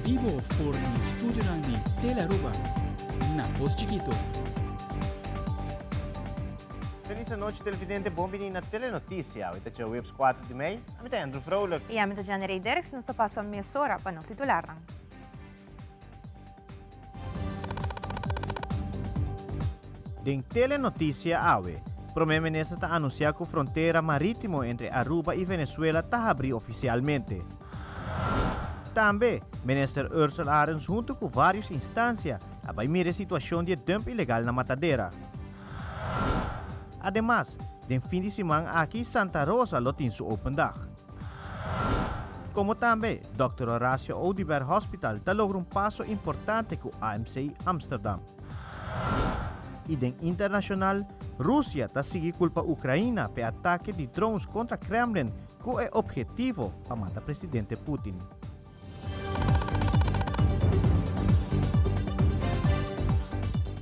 Bibo for di studionan di Telearuba na Pos Chikito. Feliz anochi televidente, bon bini na Telenoticia. Awe ta djaweps 4 di mei. Ami ta Andrew Vrolijk. I ami ta Jannerey Dirks. Nos ta pasa mesora pa nos titularnan. Den Telenoticia awe, Prome Minister ta anuncia cu frontera maritimo entre Aruba y Venezuela ta habri oficialmente. Tambe, Minister Ursell Arends hunto cu varios instancia a bay mira e situacion di e dump ilegal na Matadera. Ademas, den fin di siman aki Santa Rosa lo tin su open dag. Como tambe, Dòkter Horacio Oduber Hospital ta logra un paso importante cu AMC Amsterdam. Y den internacional, Rusia ta sigui culpa Ucraina p'e atake di drones contra Kremlin cu e obhetivo pa mata presidente Putin.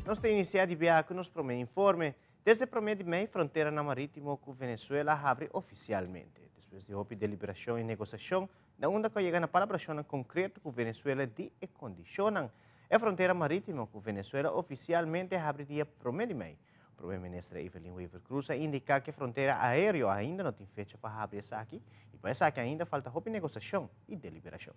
Nos ta inicia di biaha cu nos prome informe. Desde prome di mei fronteranan maritimo cu Venezuela a habri oficialmente. Despues di hopi deliberacion y negociacion, na unda cu a yega na palabracionnan concreto cu Venezuela di e condicionnan, e frontera maritimo cu Venezuela oficialmente a habri dia prome di mei. Prome Minister Evelyn Wever-Croes a indica cu e frontera aereo ainda no tin fecha pa habri esaki y pa esaki ainda falta hopi negociacion y deliberacion.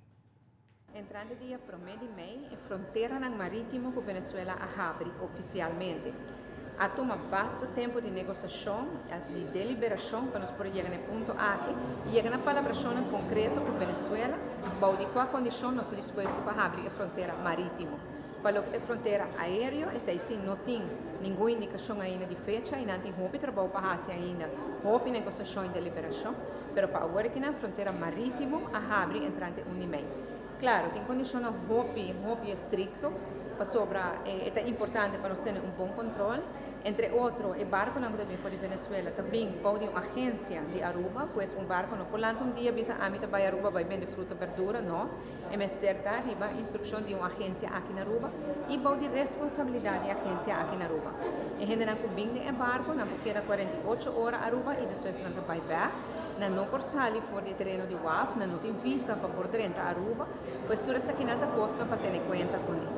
Entrante dia promé di mei e fronteranan marítimo ku Venezuela a habri ofisialmente. A tuma basta tempu di negosiashon, di deliberashon pa nos por yega na e punto aki i yega na palabrashonnan konkreto ku Venezuela bou di kua kondishon nos ta dispuesto pa habri e frontera marítimo. Pa loke ta e frontera aéreo esei sí no tin ningun indikashon ainda di fecha i nan tin hopi trabou pa hasi ainda, hopi negosiashon i deliberashon. Pero pa awor aki nan frontera maritimo a habri entrante un di mei. Claro, tin condicionnan hopi, hopi estricto, pasobra e ta importante pa nos tene un bon control. Entre otro, e barconan cu ta bin for di Venezuela ta bin bou di un agencia di Aruba, pues un barco no por lanta un dia bisa ami ta bay Aruba bay bende fruta, berdura, no. E mester ta riba instrukshon di un agensia aki na Aruba i bou di responsabilidat di e agensia aki na Aruba. E hendenan ku bin den e barko nan por keda 48 ora Aruba i despues nan ta bai bèk. Nan no por sali for di e tereno di waf, nan no tin visa pa por drenta Aruba, pues tur esakinan ta kosnan pa tene kuenta kuné.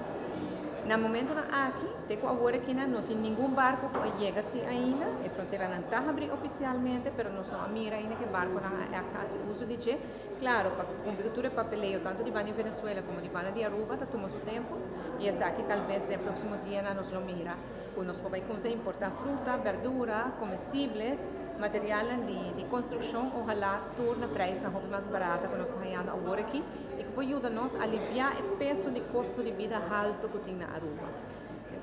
Na momentonan aki, te ku awor akinan no tin ningun barko ku a yega si ainda. E fronteranan ta habrí ofisialmente, pero nos no a mira ainda ku e barkonan a ègt hasi uso di dje. Claro, pa cumpli cu tur e papeleo, tanto di banda di Venezuela como di banda di Aruba, ta tuma su tempo y esaki tal vez den e proximo dianan nos lo mira cu nos por bay cuminsa importa fruta, berdura, comestibles, materialnan di di construccion, ohala tur na prijsnan hopi mas barata cu nos ta hayando awor aki y cu por yuda nos alivia e peso di costo di bida halto cu tin na Aruba.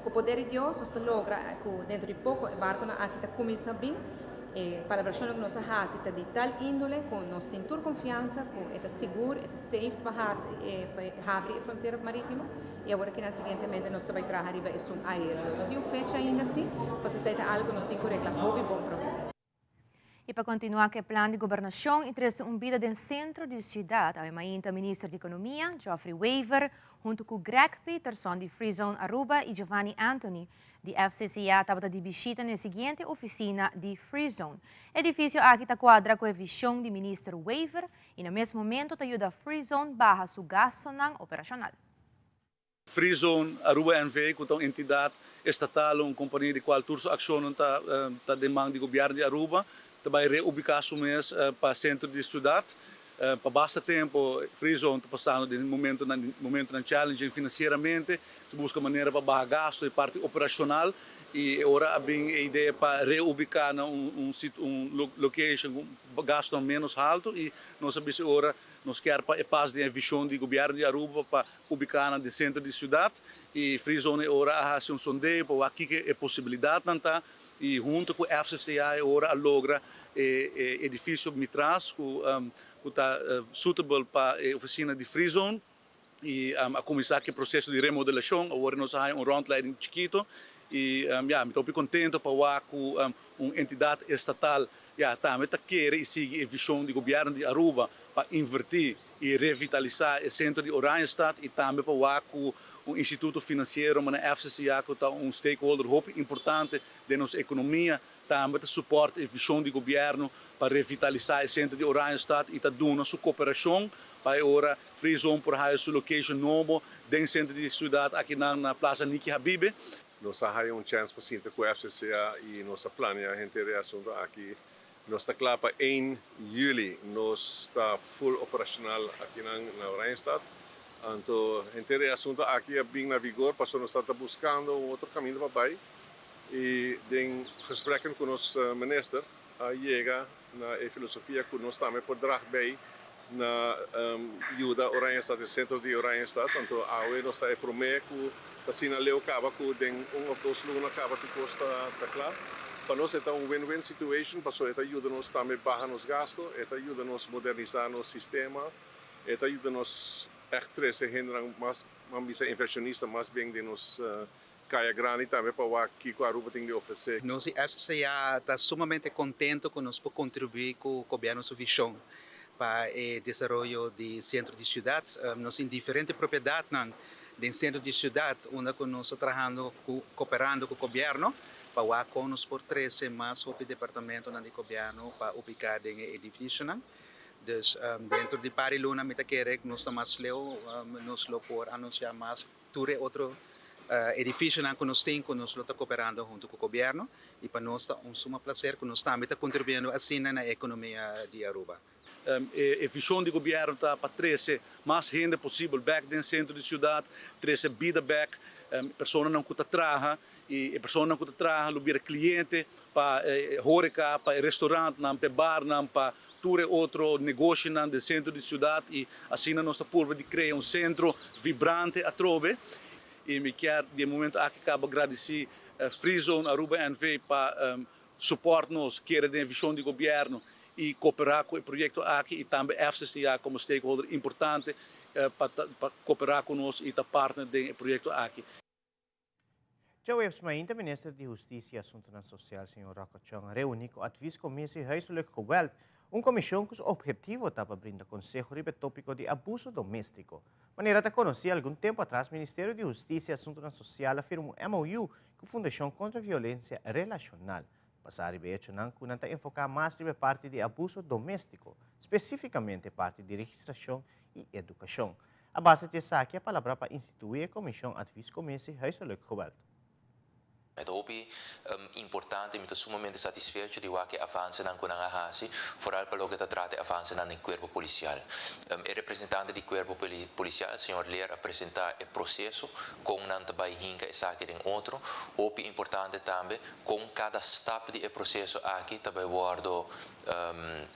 Cu poder di Dios nos ta logra cu dentro di poco e barconan aki ta cuminsa bin. E palabrashonnan ku nos a hasi ta di tal índole ku nos tin tur konfiansa ku e ta sigur, e ta safe pa hasi e pa habri e frontera marítimo i awor akinan siguientemente nos ta bai traha riba esun aéreo. No tin un fecha ainda si, pasobra esei ta algu ku nos tin ku regla hopi bon promé. I pa kontinuá ku e plan di gobernashon i trese un bida den sentro di siudat, awe mainta Minister di Ekonomia, Geoffrey Wever, huntu ku Greg Peterson di Free Zone Aruba i Giovanni Anthony Di FCCA tabata di bishita na e siguiente oficina di Free Zone. Edificio aki ta cuadra cu e vision di Minister Wever y na mes momento ta yuda Free Zone baha su gastonan operacional. Free Zone Aruba NV. cu ta un entidad estatal, un compania di cual tur su accionnan ta ta den man di gobierno di Aruba, ta bay reubica su mes pa centro di ciudad. Pa basta tempo Free Zone ta pasando den momentonan momentonan challenging financieramente, ta busca manera pa baha gasto e parti operacional y e ora a bin e idea pa reubica na un un sit un location cu gastonan menos halto y nos a bisa e ora nos kier pa e pas den e vision di gobierno di Aruba pa ubica nan den centro di ciudad y Free Zone e ora a haci un sondeo pa wak kiko e posibilidadnan ta y hunto cu FCCA e ora a logra e edificio mitras cu cu ta suitable pa e oficina di Free Zone y a cuminsa cu e proceso di remodelacion. Awor nos a haya un rondleiding chikito y ya mi ta hopi contento pa wak cu un entidad estatal ya tambe ta kere y sigui e vision di gobierno di Aruba pa inverti. y revitalisa e centro di Oranjestad y tambe pa wak cu un instituto financiero manera FCCA, cu ta un stakeholder hopi importante den nos economia, tambe ta support e vision di gobierno pa revitalisa e centro di Oranjestad y ta duna su cooperacion pa e ora Free Zone por haya su location nobo den centro di ciudad aki na Plaza Niki Habibe. Nos a haya un chance pa sinta cu FCCA y nos a planea henter e asunto aki. Nos ta cla pa 1 juli, nos ta full operacional aki na Oranjestad. Anto, henter e asunto aki a bin na vigor, paso nos ta buscando un otro caminda pa bay. Y den gesprekken cu nos minister, a yega na e filosofia cu nos tambe por draag bij na yuda Oranjestad, e centro di Oranjestad. Anto, awe nos ta e prome cu asina leu caba cu den 1 of 2 luna caba tur cos ta cla. Pa nos ta un win-win situation, paso e ta yuda nos tambe baha nos gasto, e ta yuda nos modernisa nos sistema, e ta yuda nos echt trece hende mas, ban bisa, inversionista mas bin den nos caya grandi tambe pa wak kico Aruba tin di ofrece. Nos FCCA ta sumamente contento cu nos por contribui cu gobierno su vision pa e desaroyo di centro di ciudad. Nos tin diferente propiedad den centro di ciudad, unda cu nos ta trahando, cooperando cu gobierno, pa con nos por trece mas hopi departamento di gobierno pa ubica den edificio. Dus dentro di par di luna, mi ta kere, nos ta mas leu, nos lo por anuncia mas tur otro edificio cu nos tin, cu nos ta cooperando hunto cu gobierno, y pa nos ta un suma placer cu nos tambe ta contribuyendo asina na economia di Aruba. E vision di gobierno ta pa trece mas hende posibel back den centro di ciudad, trece bida back, personanan cu ta traha y personanan cu ta traha lo bira cliente pa horeca, pa restaurant, pa bar, pa tur otro negoshi den centro di ciudad y asina nos ta purba di crea un centro vibrante atrobe. Y mi kier di momento aki caba gradici Free Zone Aruba NV pa support nos, kere den vision di gobierno y coopera cu e proyecto aki y tambe FCCA como stakeholder importante pa coopera cu nos y ta partner den e proyecto aki. Diahuebs mainta, Minister di Husticia y Asunto Social, señor Rocco Chong, a reuni cu Adviescommissie Huiselijk Geweld, un comision cu obhetivo ta pa brinda conseho riba e topico di abuso domestico. Manera ta conoci, algun tempo atras, Ministerio di Husticia y Asunto Social a firma un MOU cu Fundacion contra Violencia Relacional. Basa riba hecho nan cu ta enfoca mas riba parti di abuso domestico, specificamente parti di registracion y educacion. A base di esaki a palabra pa institui e Comision Adviescommissie Huiselijk Geweld. E ta hopi importante, mi ta sumamente satisfecho di e avancenan cu nan a haci, vooral pa loke ta trata avancenan den cuerpo policial. E representante di cuerpo policial, señor Leer, a presenta e proceso con nan ta bay hinca esaki den otro. Hopi importante tambe, con cada stap di e proceso aki tambe wordo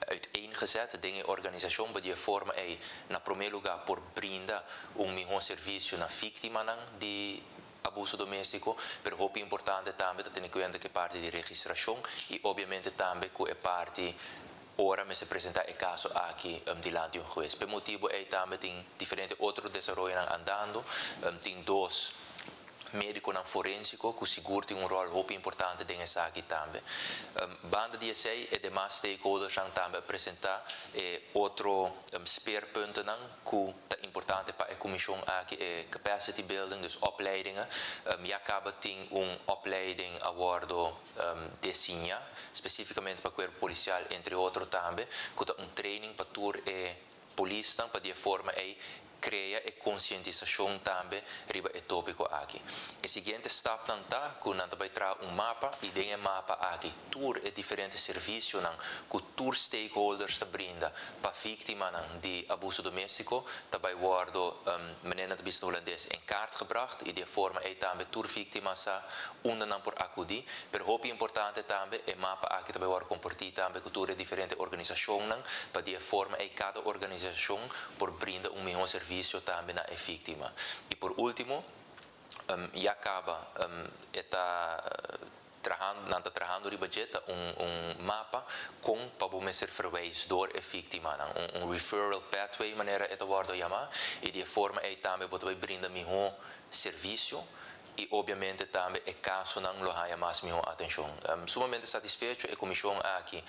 uiteengezet den e organisacion pa di forma ey na prome lugar por brinda un miho servicio na victima di abuso domestico, pero hopi importante tambe ta tene cuenta cu e parti di registracion y obviamente tambe cu e parti ora mester presenta e caso aki dilanti un hues. Pa e motibo ey tambe tin diferente otro desaroyo andando, tin dos mediconan forensico cu sigur tin un rol hopi importante den esaki tambe. Banda di esey e demas stakeholders tambe a presenta otro speerpunten cu ta importante pa e comision aki, e capacity building, dus opleidingen. Ya caba tin un opleiding a wordo diseña specificamente pa cuerpo policial, entre otro tambe, cu un training pa tur e polisnan pa di forma ey crea e concientisacion tambe riba e topico aki. E siguiente stap nan ta cu nan bay traha un mapa y den e mapa aki tur e diferente servicionan cu tur stakeholders ta brinda pa victimanan di abuso domestico ta bay wordo manera ta bisa Hulandes in kaart gebracht y di forma ey tambe tur victima sa unda nan por acudi, pero hopi importante tambe e mapa aki tambe wordo comparti tambe cu tur e diferente organisacionnan pa di forma ey cada organisacion por brinda un miho servicio tambe na e victima. Y por ultimo, ya caba ta trahando, nan ta trahando riba dje, un mapa con pa bo mester verwijs door e victima, un referral pathway manera e ta wordo yama, y di forma ey tambe bo ta brinda miho servicio. i obviamente tambe e kasonan lo haña mas mihó atenshon. Sumamente satisfecho e komishon aki.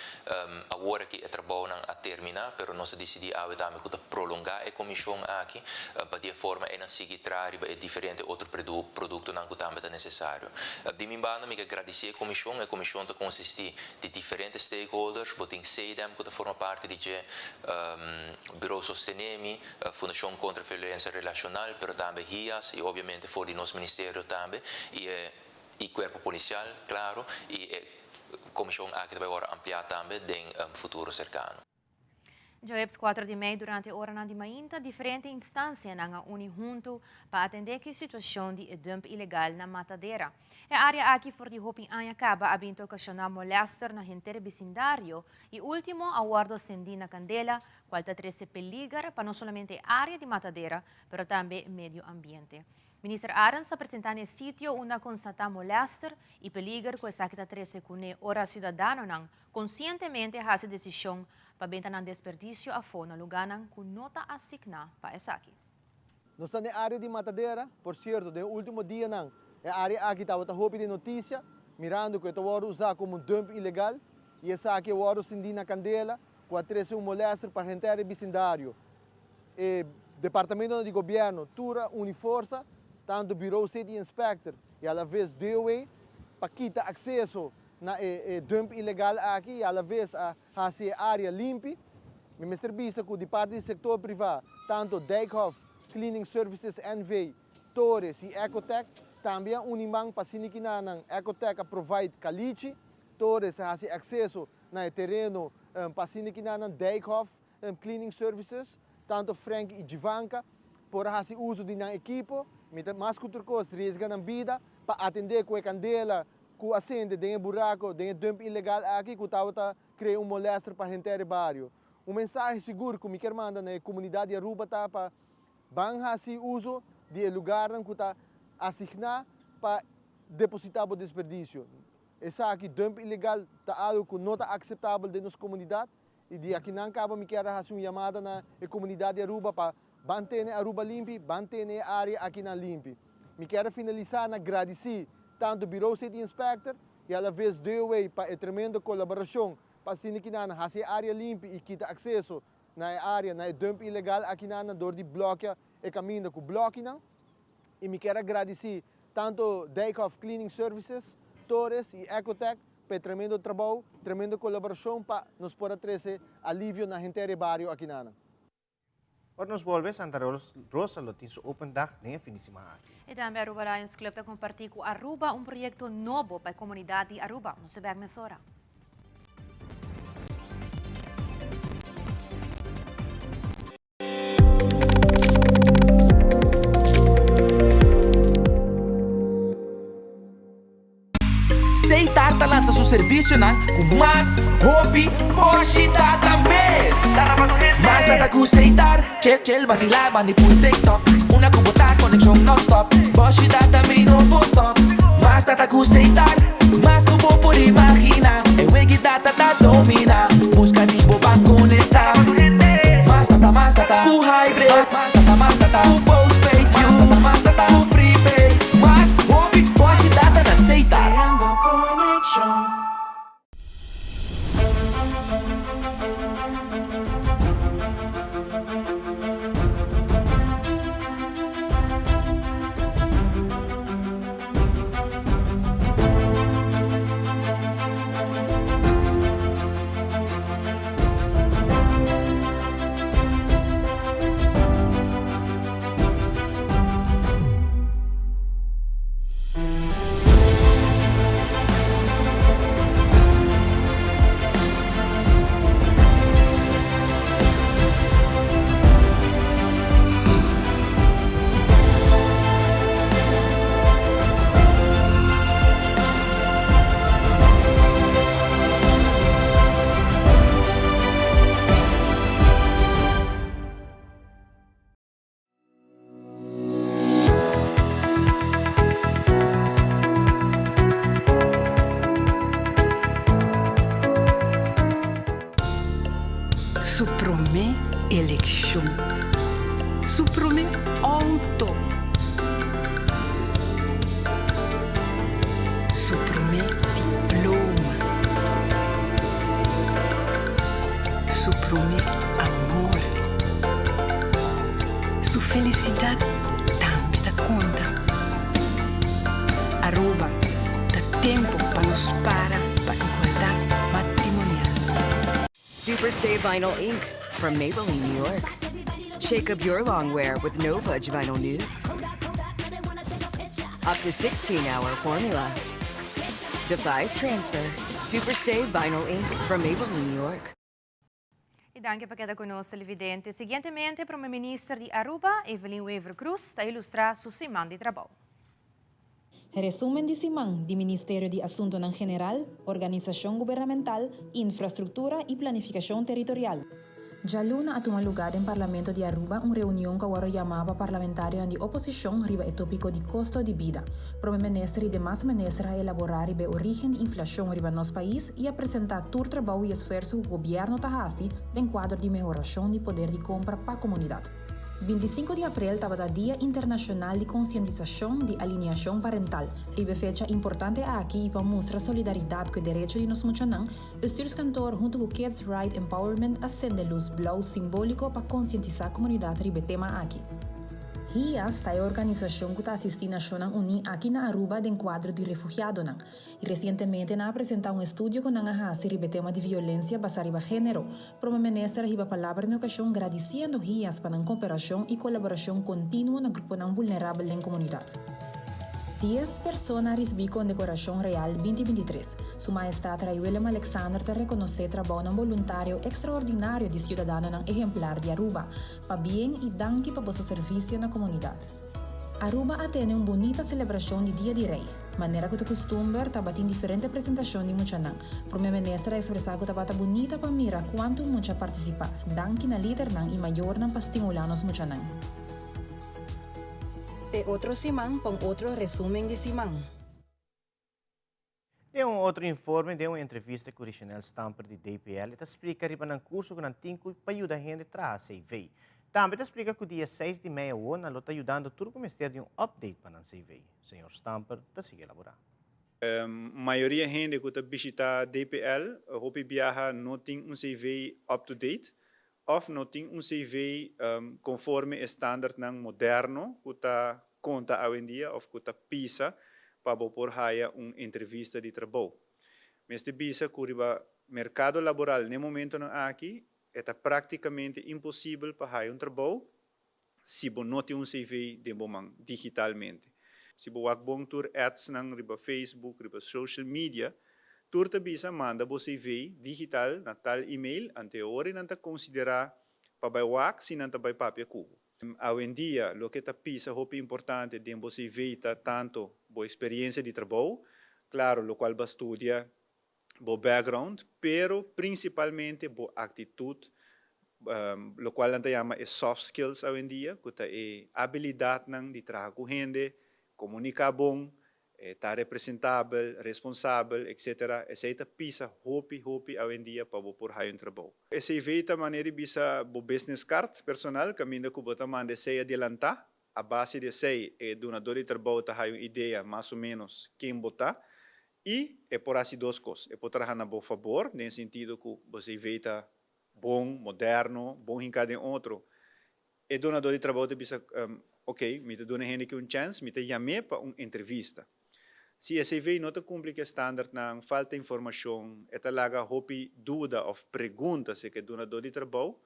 Awor aki e trabounan a terminá, pero nos a disidí awe tambe ku ta prolongá e komishon aki pa di e forma ei nan sigui traha riba e diferente otro produktonan ku tambe ta nesesario. Di mi banda mi ke gradisí e komishon. E komishon ta konsistí di diferente stakeholders, bo tin CEDEM ku ta forma parti di dje, Bureau Sostenemi, Fundashon Kontra Violensia Relashonal, pero tambe HIAS i obviamente for di nos ministerio tambe i e i Kuerpo Polisial, klaro, i e komishon aki ta bai wòrdu ampliá tambe den futuro serkano. Djaweps 4 di mei durante oranan di mainta diferente instansianan a uni huntu pa atendé ku e situashon di e dump ilegal na Matadera. E área aki for di hopi aña kaba a bin ta okashoná molèster na henter e bisindario i último a wòrdu sendí na kandela kual ta trese peliger pa no solamente e área di Matadera pero tambe medio ambiente. Minister Arends a presentá na e sitio unda a konstatá molèster i peliger ku esaki ta trese kuné ora siudadanonan konsientemente hasi desishon pa benta nan desperdisio afó na lugánan ku no ta asigná pa esaki. Nos ta den área di Matadera, por sierto den e último dianan e área aki tabata hopi den notisia, mirando ku e ta wòrdu usá komo un dump ilegal i esaki a wòrdu sindí na kandela ku a trese un molèster pa henter e bisindario. E departamentonan di gobièrnu tur a uni forsa, tantu Bureau City Inspector i alaves DOW, pa kita akseso na e dump ilegal aki i alaves a hasi e área limpi. Mi mester bisa ku di parti di sektor privá, tantu Dijkhoff Cleaning Services NV, Torres i Ecotec tambe a uni man pa asina kinanan Ecotec a provide kalichi, Torres a hasi akseso na e tereno pa asina kinanan Dijkhoff Cleaning Services, tanto Frank i Jivanka por a hasi uso di nan ekipo, mi ta mas ku tur kos riesga nan bida pa atendé ku e kandela ku a sende den e burako den e dump ilegal aki ku tabata krea un molèster pa henter e bario. Un mensahe sigur ku mi kier manda na e komunidat di Aruba ta pa ban hasi uso di e lugarnan ku ta asigná pa depositá bo desperdisio. Esaki, dump ilegal, ta algu ku no ta akseptabel den nos komunidat I di akinan kaba mi kier a hasi un yamada na e komunidat di Aruba pa ban tene Aruba limpi, ban tene e área akinan limpi. Mi kier a finalisá na gradisí tantu Bureau City Inspector i alaves DOW pa e tremendo kolaborashon pa asina kinan hasi e área limpi i kita akseso na e área, na e dump ilegal akinan dor di blòkia e kaminda ku blòkinan. I mi kier a gradisí tantu Dijkhoff Cleaning Services, Torres i Ecotec pa e tremendo trabou, tremendo kolaborashon pa nos por a trese alivio na henter e bario akinana. Ora nos bolbe, Santa Rosa lo tin su open dag den e fin di siman aki. I tambe Aruba Lions Club ta kompartí ku Aruba un proyekto nobo pa e komunidat di Aruba. Nos ta bèk mesora. Seitar ta lansa su servisionan ku mas hopi boshi data mes. Mas data ku Seitar, chel chel basilá bandi pul TikTok. Una ku bo ta konekshon nònstòp, boshi data mi no por stòp. Mas data ku Seitar, mas ku bo por imaginá. E wegi data ta dominá, buska di bo ban konektá. Mas data, mas data ku hybrid, mas data, mas data ku postpaid, mas data, mas data ku prepaid. Mas hopi boshi data na Seitar. Creando conexion. Super Stay Vinyl Ink from Maybelline, New York. Shake up your long wear with No Budge Vinyl Nudes. Up to 16 hour formula. Defies transfer. Super Stay Vinyl Ink from Maybelline, New York. Y danki pa keda cu nos, televidente. Siguientemente, Prome Minister di Aruba, Evelyn Wever-Croes, ta ilustra su siman di trabou. Resumen di siman di Ministerio di Asuntonan General, Organisacion Gubernamental, Infrastructura y Planificacion Territorial. Djaluna a tuma lugar den Parlamento di Aruba un reunion cu awor yama pa parlamentarionan di oposicion riba e topico di costo di bida. Prome Minister y demas minister a elabora riba e origen di inflacion riba nos pais y a presenta tur trabou y esfuerso cu gobierno ta haci den cuadro di mehoracion di poder di compra pa comunidad. 25 di april tabata Dia Internacional di Concientisacion di Alienacion Parental. Riba e fecha importante aki y pa mustra solidaridad cu e derecho di nos muchanan, Bestuurskantoor hunto cu Kids Right Empowerment a sende luz blauw simbolico pa concientisa comunidad riba e tema aki. HIAS ta e organisacion cu ta asisti Nacionnan Uni aki na Aruba den cuadro di refugiadonan. Y recientemente nan a presenta un estudio cu nan a haci riba e tema di violencia basa riba genero. Prome Minister a hiba palabra na e ocasion gradiciendo HIAS pa nan cooperacion y colaboracion continuo na gruponan vulnerabel den comunidad. 10 persona a ricibi Condecoracion Real 2023. Su Mahestad Rey Willem Alexander ta reconoce trabounan boluntario extraordinario di ciudadanonan ehemplar di Aruba. Pabien y danki pa boso servicio na comunidad. Aruba a tene un bunita celebracion di Dia di Rey. Manera cu ta custumber, tabatin diferente presentacion di muchanan. Prome Minister a expresa cu tabata bunita pa mira cuanto mucha a participa. Danki na lidernan y mayornan pa stimula nos muchanan. Te otro siman pa un otro resumen di siman. Den un otro informe, den un entrevista cu Richenel Stamper di DPL, e ta splica riba nan curso cu nan tin cu pa yuda hende traha CV. Tambe ta splica cu dia 6 di mei awo nan lo ta yudando tur cu mester di un update pa nan CV. Señor Stamper ta sigui elabora. Mayoria hende cu ta bishita DPL hopi biaha no tin un CV up to date of no tin un CV conforme e standardnan moderno cu ta conta awendia of cu ta pisa pa bo por haya un entrevista di trabou. Mester bisa cu riba mercado laboral n'e momentonan aki e ta practicamente imposibel pa haya un trabou si bo no tin un CV den bo man digitalmente. Si bo wak bon tur adsnan riba Facebook, riba social media, tur ta bisa manda bo CV digital na tal email, ante ora nan ta considera pa bai wak si nan ta bai papia cu bo. Awendia loke ta pisa hopi importante den bo CV ta tanto bo experiencia di trabou, claro locual bo a studia, bo background, pero principalmente bo actitud, locual nan ta yama e soft skills awendia, cu ta e habilidadnan di traha cu hende, comunica bon, ta representabel, responsabel, etc. Esey ta pisa hopi hopi awendia pa bo por haya un trabou. E CV ta manera di bisa bo business card personal, caminda cu bo ta manda esey adelanta. A base di esey e dunador di trabou ta haya un idea mas o menos ken bo ta y e por haci dos cos, e por traha na bo fabor den sentido cu bo CV ta bon, moderno, bon hinca den otro. E dunador di trabou ta bisa, Ok, mi ta duna e hende aki un chance, mi ta yam'é pa un entrevista. Si e CV no ta cumpli cu e standardnan, falta informacion, e ta laga hopi duda of pregunta acerca e dunador di trabou,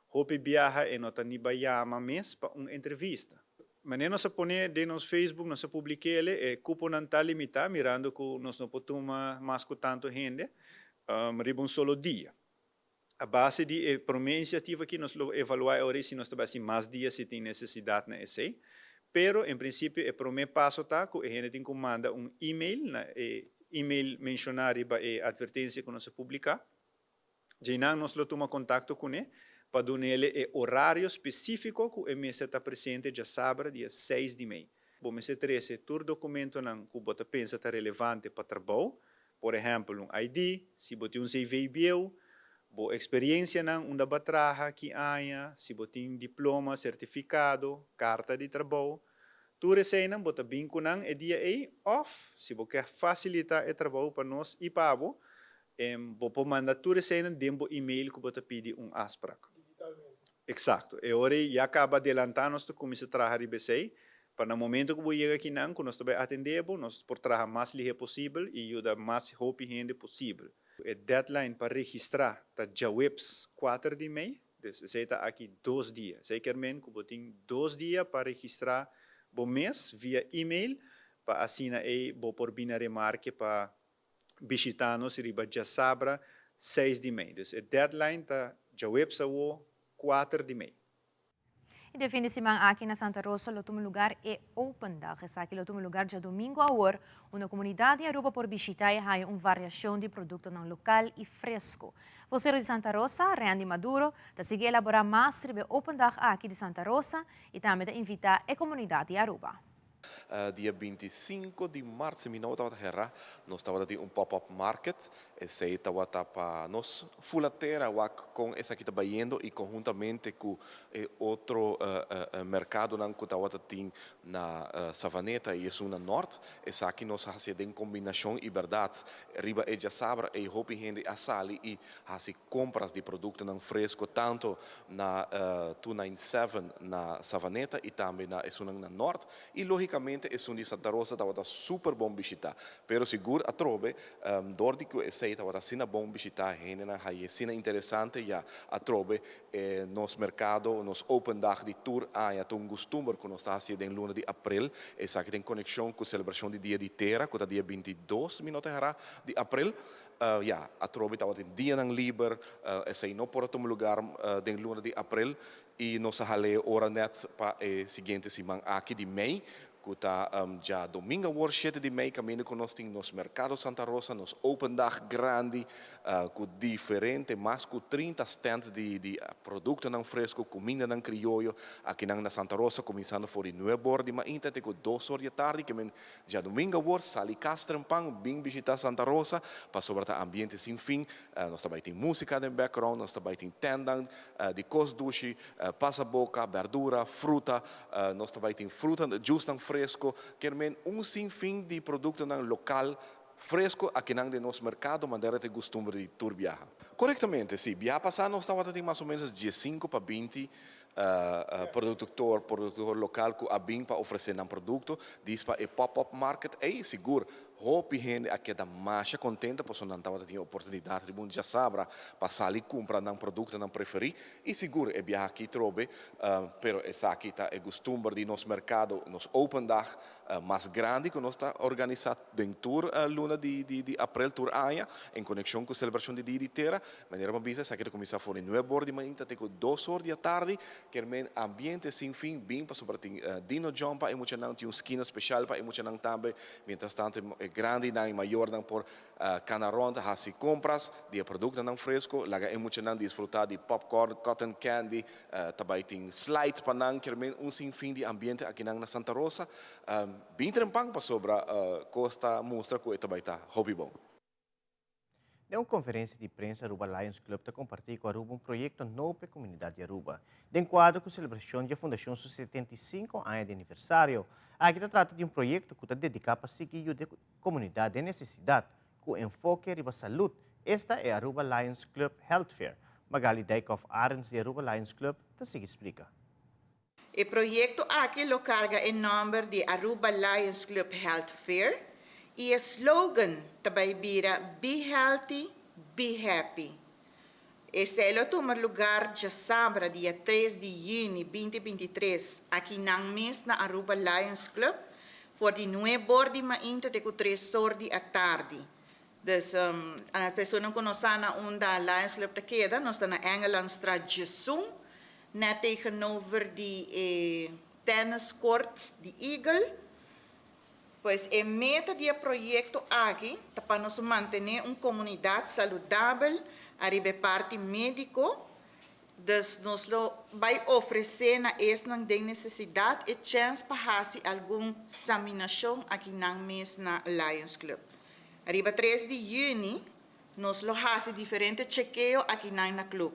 hopi biaha e no ta ni bay yama mes pa un entrevista. Manera nos a pone den nos Facebook, nos a publik'ele, e cuponan ta limita mirando cu nos no por tuma mas cu tanto hende riba un solo dia. A base di e prome iniciativa aki nos lo evalua e ora y si nos ta bay haci mas dia si tin necesidad na esey. Pero en principio e prome paso ta cu e hende tin cu manda un email na e email menciona riba e advertencia cu nos a publica. Djeinan nos lo tuma contacto cune pa dunele e orario specifico cu e mester ta presente djasabra dia seis di mei. Bo mester trece tur documentonan cu bo ta pensa ta relevante pa trabou, Por ehèmpel, un ID, si bo tin un CV bieu, bo eksperiencianan unda bo a traha, ki aña, si bo tin diploma, sertifikado, karta di trabou. Tur eseinan bo ta bin ku nan e dia ei òf si bo ke fasilitá e trabou pa nos i pa bo, bo por manda tur eseinan den bo email ku bo ta pidi un afsprak. Eksakto. E ora ei ya kaba adelantá nos ta kuminsá traha riba esei Pa na momento ku bo yega akinan ku nos ta bai atendé bo, nos por traha mas lihé posibel i yuda mas hopi hende posibel. E deadline pa registrá ta djaweps 4 di mei, dus esei ta aki 2 dia. Esei kier men ku bo tin 2 dia pa registrá bo mes via email pa asina ei bo por bini na remarke pa bishitá nos riba djasabra 6 di mei. Dus e deadline ta djaweps awo 4 di mei. Y den fin di siman aki na Santa Rosa lo tuma lugar e Open Dag. Esaki lo tuma lugar djadomingo awor, unda comunidad di Aruba por bishita y haya un variacion di productonan local y fresco. Vocero di Santa Rosa, Randy Maduro, ta sigui elabora mas riba e Open Dag aki di Santa Rosa y tambe ta invita e comunidad di Aruba. Dia 25 di mart, si mi no tabata herá, nos tabata tin un pop-up market. Esei tabata pa nos fula tera wak kon esaki ta bayendo i konhuntamente ku e otro merkadonan ku tabata tin na Savaneta i esun na Nort. Esaki nos a hasié den kombinashon i bèrdat riba e djasabra ei hopi hende a sali i hasi kompras di produktonan fresko tanto na 297 na Savaneta i tambe na esunnan na Nort i logikamente esun di Santa Rosa tabata super bon bishita. Pero sigur atrobe dor di ku esei tabata asina bon bishita hendenan haye asina interesante ya atrobe e nos merkado, nos open dag di tur aña ta un gustumber ku nos ta hasié den luna di aprel. Esaki ta en konekshon ku selebrashon di Dia di Tera ku ta dia 22 mi no ta herá di aprel. Ya, atrobe tabatin dianan liber, esei no por a tuma lugar den luna di aprel i nos a hala e ora nèt pa e siguiente siman aki di mei, ku ta djadomingo awor 7 di mei kaminda ku nos tin nos Merkado Santa Rosa, nos open dag grandi ku diferente mas ku 30 stènt di di produktonan fresku, kumindanan krioyo akinan na Santa Rosa kuminsando for di nuebe or di mainta te ku 2 or di atardi ke men Djadumingu awor sali kas trempan bin bishita Santa Rosa pasobra ta ambiente sin fin. Nos ta bai tin musica den background, nos ta bai tin tendan di kos dushi, pasaboka, berdura, fruta, nos ta bai tin fruta, juicenan fresco, kier men un sin fin di productonan local fresco akinan den nos mercado manera ta e gustumber di tur biaha. Corectamente, si, biaha pasa nos tabata tin mas o menos 15 pa 20 Productor, productor local cu a bin pa ofrece nan producto, dis pa e pop-up market ey, sigur hopi hende a keda masha contento pasobra nan tabata tin e oportunidad riba un djasabra pa sali cumpra nan productonan preferi y sigur e biaha aki trobe, pero esaki ta e gustumber di nos mercado, nos open dag mas grandi cu nos ta organisa den tur luna di april tur aña en conexion cu celebracion di Dia di Tera. Manera bo bisa esaki ta kuminsá for di nuebe or di mainta te ku 2 or di atardi. Kier men ambiente sin fin bin pasobra tin dino jump pa e muchanan, tin un skina speshal pa e muchanan tambe. Mientras tanto e grandinan i mayornan por kana rònt hasi kompras di e produktonan fresko. Laga e muchanan disfrutá di popcorn, cotton candy, ta bai tin slide pa nan. Kier men un sin fin di ambiente akinan na Santa Rosa. Bin trempan pasobra kos ta mustra ku e ta bai ta hopi bon. Den un conferencia di prensa Aruba Lions Club ta comparti cu Aruba un proyecto nobo pa e comunidad di Aruba. Den cuadro cu celebracion di e fundacion su 75 aña di aniversario. Aki ta trata di un proyecto cu ta dedica pa sigui yuda e comunidad den necesidad, cu enfoke riba salud. Esta e Aruba Lions Club Health Fair. Magali Dijkhoff Arends di Aruba Lions Club ta sigui splica. E proyecto aki lo carga e nomber di Aruba Lions Club Health Fair y e slogan ta bay bira Be Healthy, Be Happy. Esey lo tuma lugar djasabra dia 3 di juni 2023 aki nan mes na Aruba Lions Club for di 9 or di mainta te cu 3 or di atardi. Dus, personanan cu no sa na unda Lions Club ta keda, nos ta na Engelandstraat 11, net tegenover di e tennis court di Eagle. Pues e meta di e proyecto aki ta pa nos mantene un comunidad saludabel ariba e parti medico, dus nos lo bay ofrece na esnan den necesidad e chens pa haci algun saminacion aki nan mes na Lions Club. Riba 3 di juni nos lo haci diferente chekeo akinan na club.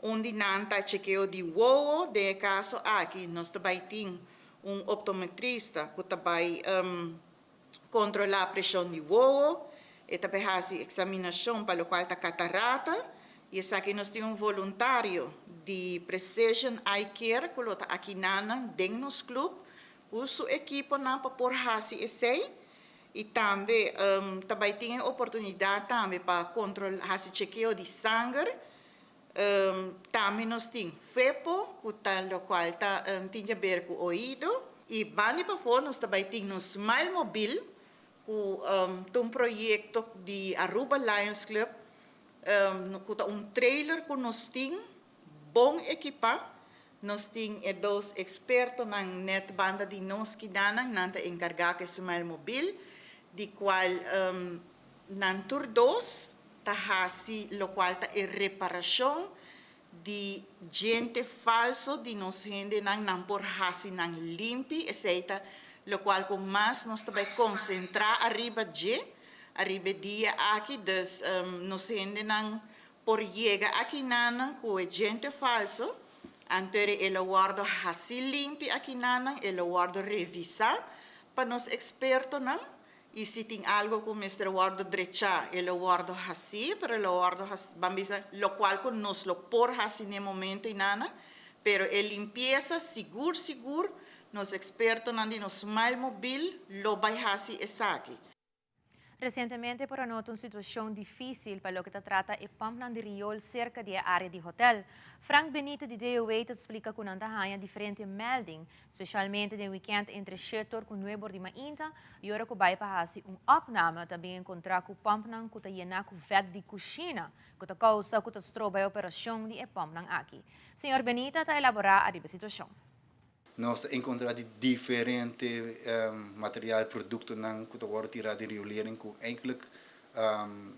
Un di nan ta chekeo di wowo, den e caso aki nos ta bay tin un optometrista cu ta bay controla presion di wowo, e ta bay haci examinacion pa locual ta catarata y esaki nos tin un voluntario di Precision Eye Care cu lo ta akinanan den nos club cu su ekiponan pa por haci esey. I tambe ta bai tin e oportunidat tambe pa kontrol hasi chekeo di sanger. Tambe nos tin fepo ku ta lokual ta tin di aber ku oido. I banda di pafó nos ta bai tin nos Smile Mobil ku ta un proyekto di Aruba Lions Club ku ta un trailer ku nos tin bon ekipá. Nos tin e dos ekspertonan nèt banda di nos kidanan, nan ta enkargá ku e Smile Mobil di kual nan tur dos ta hasi lokual ta e reparashon di djente falso di nos hendenan, nan por hasi nan limpi, esei ta lokual ku mas nos ta bai konsentrá ariba dje, ariba e dia aki, dus nos hendenan por yega akinanan ku e djente falso, anto e lo wòrdu hasi limpi akinanan, e lo wòrdu revisá pa nos ekspertonan. I si tin algo ku mester wòrdu drechá, e lo wòrdu hasí, pero e lo wòrdu hasí, ban bisa, lokual ku nos lo por hasi n'e momento einana, pero e limpiesa sigur sigur nos ekspertonan di nos Smile Mobil lo bai hasi esaki. Resientemente por a nota un situashon difísil pa loke ta trata e pòmpnan di riol serka di e área di hotèl. Frank Benito di DOW ta splika ku nan ta haña diferente melding Specialmente den weekend entre shetor cu nuebor di mainta y ora cu bay pa haci un opname ta bin encontra cu pumpnan cu ta yena cu vet di cushina cu ta causa cu ta stroba e operacion di e pumpnan aki. Señor Benita ta elabora ariba e situacion. Nos ta encontra di diferente material, productonan cu ta wordo tira den riolering cu eigenlijk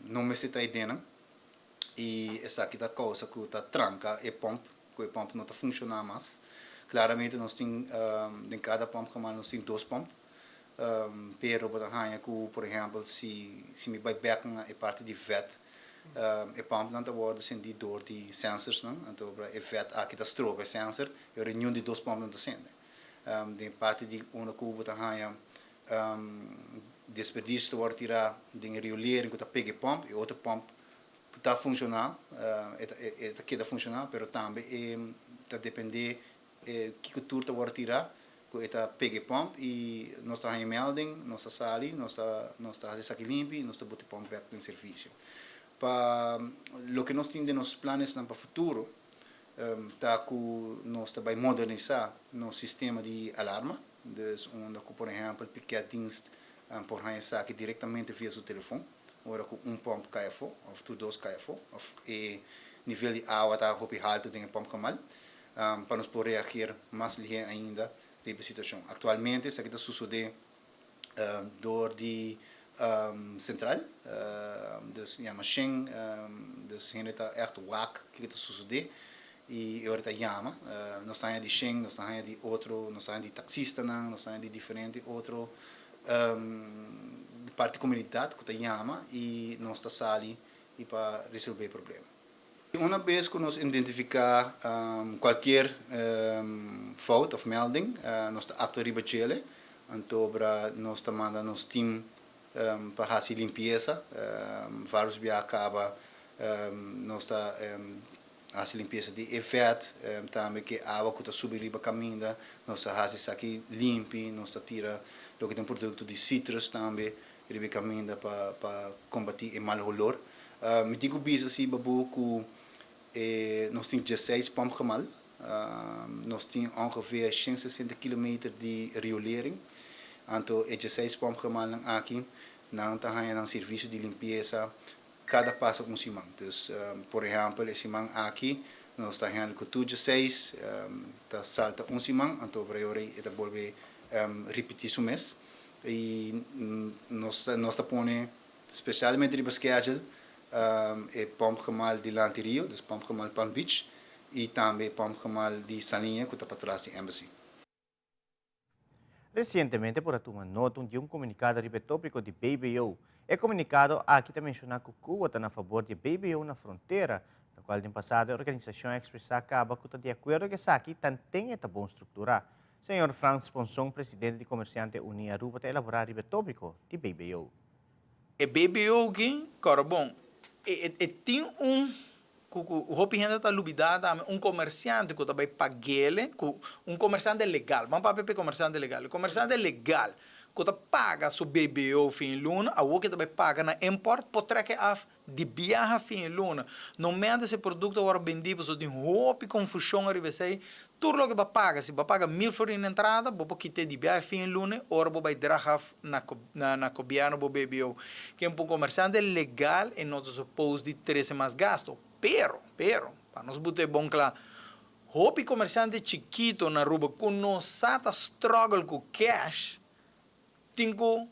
no mester ta eydenan y esaki ta causa cu ta tranca e pomp ku e pòmp no ta funshoná mas. Klaramente nos tin den kada pòmpgemaal nos tin dos pòmp, pero bo ta haña ku por ehèmpel si si mi bai bèk na e parti di vèt, e pòmpnan ta wòrdu sendí dor di sènsersnan, anto e vèt aki ta stroba e sènser i ora niun di dos pòmpnan ta sende. Den e parti di unda ku bo ta haña desperdisio ta wòrdu tirá den e riolering ku ta pega e pòmp, e otro pòmp Ta funciona, e ta keda funciona, pero tambe e ta depende kico tur ta worde tira, cu e ta pega e pomp y nos ta haña melding, nos ta sali, nos ta nos ta haci esaki limpi y nos ta bota e pomp bek den servicio. Pa loke nos tin den nos planesnan pa futuro ta cu nos ta bay modernisa nos sistema di alarma, dus unda cu por ehempel piketdienst por haña esaki directamente via su telefon. Ora ku un pòmp kai afó òf tur dos kai afó òf e nivel di awa ta hopi haltu den e pòmpgemal, pa nos por reageer mas lihé ainda riba e situashon. Aktualmente esaki ta sosodé dor di sentral, dus yama shen, dus hende ta ègt wak kiko ta sosodé i e ora ta yama. Nos ta haña di shen, nos ta haña di otro, nos ta haña di taksistanan, nos ta haña di diferente otro parti comunidad cu ta yama y nos ta sali y pa resolve e problema. Una bes cu nos identifica cualkier fout of melding, nos ta actua riba djele, antobra nos ta manda nos team pa haci limpieza, varios bia caba nos ta Hasi limpiesa di e vèt, tambe ku e awa ku ta subi riba kaminda, nos ta hasi esaki limpi, nos ta tira loke ta un produkto di citrus tambe riba e kaminda pa pa kombatí e mal holor. Mi tin ku bisa si babu ku e nos tin dieseis pòmpgemal, nos tin ongeveer 160 kilometer di riolering, anto e dieseis pòmpgemalnan aki nan ta haña nan servisio di limpiesa Kada pasa un siman. Dus, por ehèmpel, e siman aki nos ta hèndel ku tur djeseis, ta salta un siman, anto por e ora ei e ta bolbe ripití su mes. I nos nos ta pone spesialmente riba schedule e pòmpgemal dilanti Rio, dus pòmpgemal Palm Beach, i tambe e pòmpgemal di Saliña ku ta patras di Embassy. Resientemente por a tuma nota di un komunikado riba e tópiko di BBO. E komunikado aki ta menshoná ku Cuba ta na fabor di e BBO na frontera, lokual den pasado e organisashon a ekspresá kaba ku ta di akuerdo ku esaki tanten e ta bon strukturá. Señor Frans Ponson, presidente di Komersiante Uní Aruba ta elaborá riba e tópiko di BBO. E BBO ki, kòrda bon, e tin un Ku ku hopi hende ta lubidá tambe un komersiante ku ta bai pag'ele ku un komersiante legal, ban papia pa e komersiante legal, e komersiante legal ku ta paga su BBO fin di luna, awor ke ta bai paga na import por trek e af di biaha fin di luna. No mester si e produkto a wòrdu bendí pasobra tin hopi konfushon ariba esei. Tur loke bo a paga, si bo a paga mil florin na entrada, bo por kit'é di biaha fin di luna ora bo bai drag af na na gobièrnu bo BBO. Ken pa un komersiante legal e no ta supos di trese mas gasto. Pero, pero, pa nos buta e bon kla, hopi komersiante chikito na Aruba ku no sa ta struggle ku cash, tin ku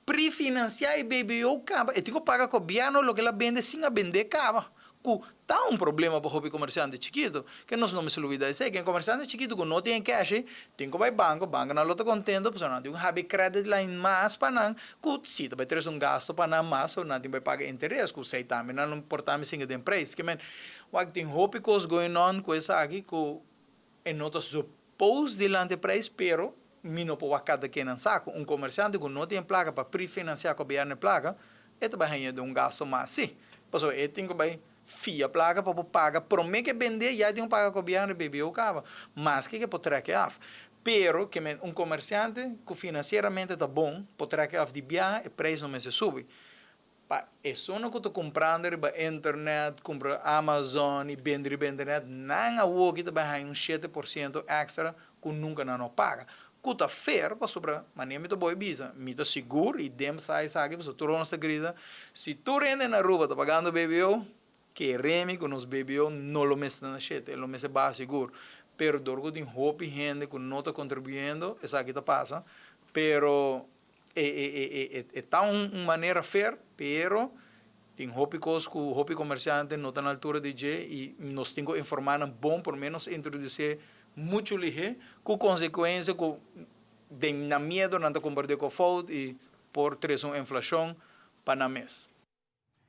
prefinansiá e BBO kaba, e tin ku paga gobièrnu loke el a bende sin a bendé kaba, ku ta un problema pa hopi komersiante chikito, ke nos no mester lubida esei, ken komersiante chikito ku no tin e cash ei, tin ku bai banko, bankonan lo ta kontento pasobra nan tin ku habi credit line mas pa nan, ku si ta bai trese un gasto pa nan mas, so nan tin bai paga interes, ku esei tambe nan lo por tambe singa den prijs. Ke men, wak tin hopi kos going on ku esaki ku e no ta supos dilanti e prijs, pero mi no por wak kada ken nan sa ku un komersiante ku no tin e plaka pa prefinansiá gobièrnu e plaka, e ta bai haña den un gasto mas si, pasobra e tin ku bai fia plaka pa por paga promé ke bendé ya e tin ku paga gobièrnu e BBO kaba, maske ke por trèk e af. Pero ke men un komersiante ku finansieramente ta bon por trèk e af di biaha e preis no mester subi. Pa esunnan ku ta kumprando riba internet, kumpra Amazon i bende riba internet, nan awoki ta bai haña un 7% èkstra ku nunka nan no paga. Ku ta fair pasobra manera mi ta boi bisa, mi ta sigur i dem sa esaki pasobra tur nos ta grita, si tur hende na Aruba ta pagando BBO, kere mi ku nos BBO no lo mester na shete, e lo mester baha sigur. Pero dor ku tin hopi hende ku no ta kontribuyendo esaki ta pasa, pero E e e e ta un manera fair, pero tin hopi kos ku hopi komersiante no ta na altura di dje i nos tin ku informá nan bon promé nos introdusé muchu lihé ku konsekuensia ku den nan miedu nan ta kompartí ku fout i por trese un inflashon pa nan mes.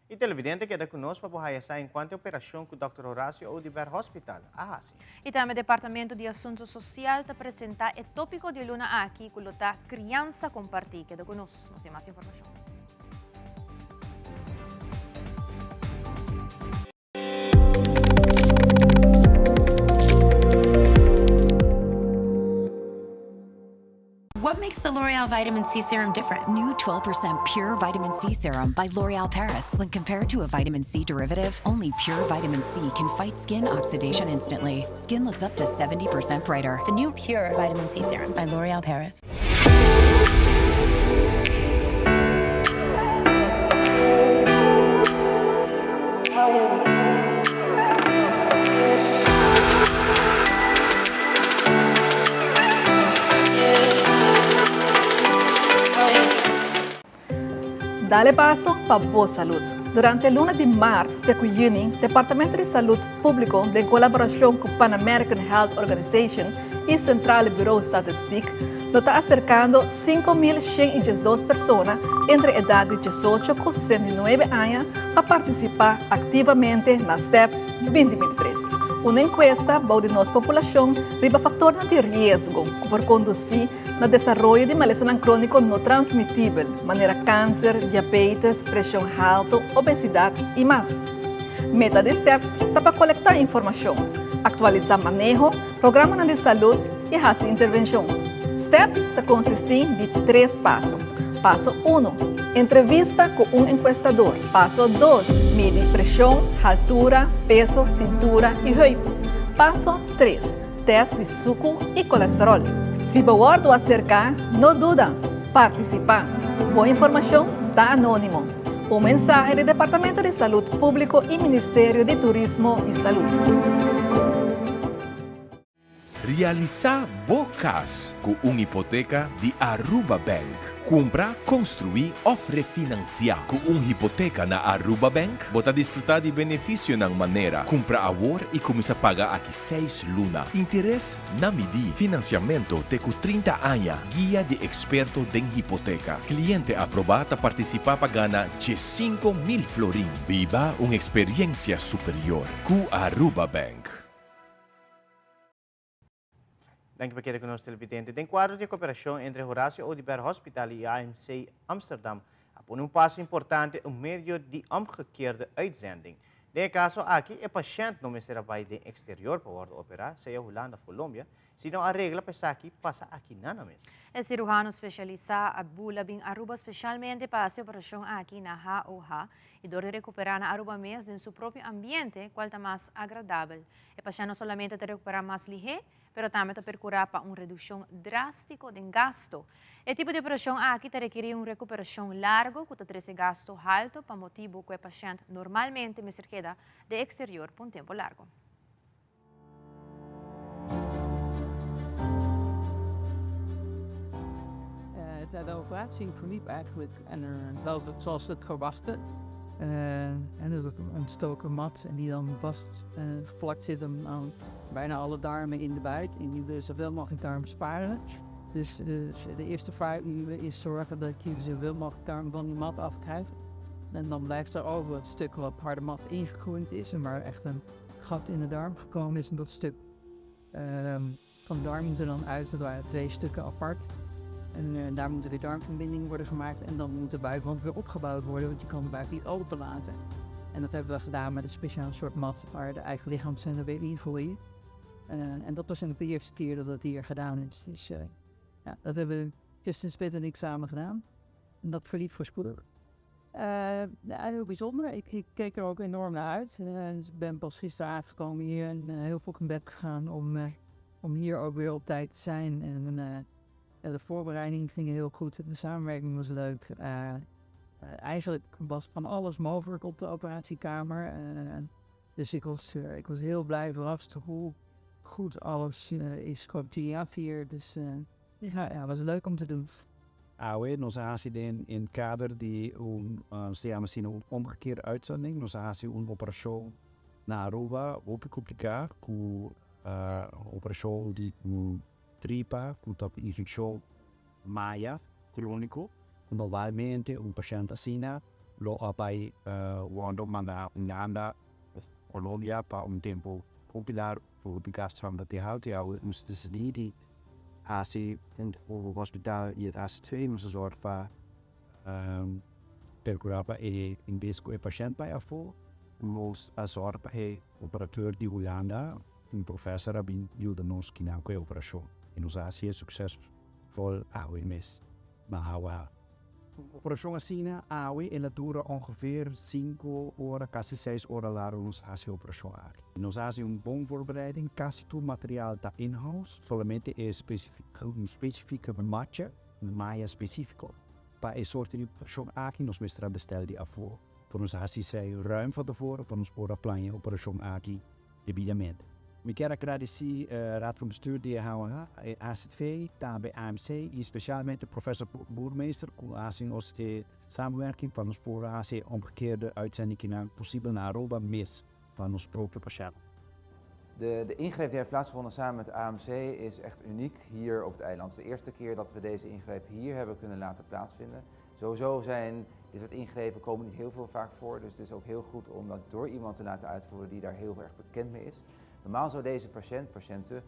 E televidente keda ku nos pa bo haya sa enkuanto e operashon ku Dòkter Horacio Oduber Hospital a hasi. I tambe Departamento di Asunto Sosial ta presenta e tópiko di e luna aki ku lo ta Kriansa Kompartí. Keda ku nos, nos tin mas informashon. What makes the L'Oreal Vitamin C Serum different? New 12% pure vitamin C serum by L'Oreal Paris. When compared to a vitamin C derivative, only pure vitamin C can fight skin oxidation instantly. Skin looks up to 70% brighter. The new pure vitamin C serum by L'Oreal Paris. Dale paso pa bo salud. Durante luna di maart te cu juni, Departamento di Salud Publico den colaboracion cu Pan American Health Organization y Centrale Bureau Statistiek lo ta acercando 5.112 persona entre edad di 18 cu 69 aña pa participa activamente na STEPS 2023. Un encuesta bou di nos populacion riba factornan di riesgo cu por conduci na desaroyo di malesanan cronico no transmitibel, manera cancer, diabetes, presion halto, obesidad y mas. Meta di STEPS ta pa colecta informacion, actualisa maneho, programanan di salud y haci intervencion. STEPS ta consisti di tres paso. Paso uno, Entrevista cu un encuestador. Paso dos, Midi presion, haltura, peso, cintura y heup. Paso tres, Test di sucu y colesterol. Si bo wordo acerca, no duda, participa. Bo informacion ta anonimo. Un mensahe di Departamento di Salud Publico y Ministerio di Turismo y Salud. Realisá bo kas ku un hipoteka di Aruba Bank. Kumpra, konstruí òf refinansiá. Ku un hipoteka na Aruba Bank bo ta disfrutá di benefisionan manera, kumpra awor i kuminsá paga aki seis luna, interes na midí, finansiamentu te ku 30 aña, guia di eksperto den hipoteka. Kliente aprobá ta partisipá pa gana 15,000 florin. Biba un eksperiensia superior ku Aruba Bank. Danki pa keda ku nos televidente. Den kuadro di e koperashon entre Horacio Oduber Hospital i AMC Amsterdam a pone un paso importante un medio di omgekeerde uitzending. Den e kaso aki e pashènt no mester a bai den eksterior pa wòrdu operá, sea Hulanda òf Colombia. Sino a regla pa esaki pasa aki nana mes. E siruhano spesialisá a bula bin Aruba spesialmente pa hasi operashon aki na HOH i dor di rekuperá na Aruba mes den su propio ambiente kual ta mas agradabel. E pashènt no solamente ta rekuperá mas lihé, pero tambe ta perkurá pa un redukshon drástiko den gasto. E tipo di operashon aki ta rekerí un rekuperashon largu ku ta trese gasto haltu pa motibu ku e pashènt normalmente mester keda den eksterior pa un tempu largu. De operatie verliep eigenlijk en wel zoals het verwachtte. En dat is een ontstoken mat en die dan vast gevlakt zit aan bijna alle darmen in de buik. En die wil zoveel mogelijk darm sparen. Dus de eerste paar uren is zorgen dat je zoveel mogelijk darm van die mat afkrijgt. En dan blijft er over het stuk wat harde mat ingegroeid is en waar echt een gat in de darm gekomen is. En dat stuk um, van darm moet er dan uit, dat waren twee stukken apart. En uh, daar moeten weer darmverbindingen worden gemaakt en dan moet de buikwand weer opgebouwd worden, want je kan de buik niet open laten. En dat hebben we gedaan met een speciaal soort mat waar de eigen lichaamscellen weer ingroeien. Uh, en dat was de eerste keer dat dat hier gedaan is. Dus uh, ja, dat hebben Justin Smit en ik samen gedaan. En dat verliep voorspoedig. Uh, ja, heel bijzonder. Ik, ik, keek er ook enorm naar uit. Dus ik ben pas gisteren aangekomen hier en heel vroeg in bed gegaan om, om hier ook weer op tijd te zijn. En de voorbereiding ging heel goed. De samenwerking was leuk. eigenlijk was van alles mogelijk op de operatiekamer. dus ik was, ik was heel blij verrast hoe goed alles is georganiseerd hier. Dus ja, ja, was leuk om te doen. Awe nos a hasi den in kader di un nos ta yama asina un omgekeerde uitzending. Nos a hasi un operashon na Aruba hopi kompliká ku operashon di un tripa ku ta infekshon maya króniko. Normalmente un pashènt asina lo a bai wòrdu manda Hulanda òf Colombia pa un tempu hopi largu. Hopi gastunan ta te haltu i awe nos a disidí di hasi un hospital i e ta hasi twee nos a zorg pa perkurá pa e en bes ku e pashènt bai afó nos a zorg pa e operateur di Hulanda un professor a bin yuda nos kinan ku e operashon i nos a hasi e suksesvol awe mes na Hawa. Un operashon asina awe el a dura ongeveer sinku ora, kasi seis ora largu nos a hasi e operashon aki. Nos a hasi un bon voorbereiding, kasi tur material ta in-house, solamente e un specifieke matje, un maya specifico pa e soorte di operashon aki nos mester a bestel di afó. Por nos a hasi esei ruim van tevoren pa nos por a plania e operashon aki debidamente. Mi kier a gradisí Raad van Bestuur di e HOH, e AZV, tambe AMC i spesialmente Professor Boermeester ku a hasi nos e samenwerking pa nos por a hasi e omgekeerde uitzending kinan posibel na Aruba mes pa nos propio pashènt. De, de ingreep die heeft plaatsgevonden samen met AMC is echt uniek hier op het eiland. Het is de eerste keer dat we deze ingreep hier hebben kunnen laten plaatsvinden. Sowieso zijn dit soort ingrepen komen niet heel veel vaak voor, dus het is ook heel goed om dat door iemand te laten uitvoeren die daar heel erg bekend mee is. Normaal zou deze patiënt, patiënten,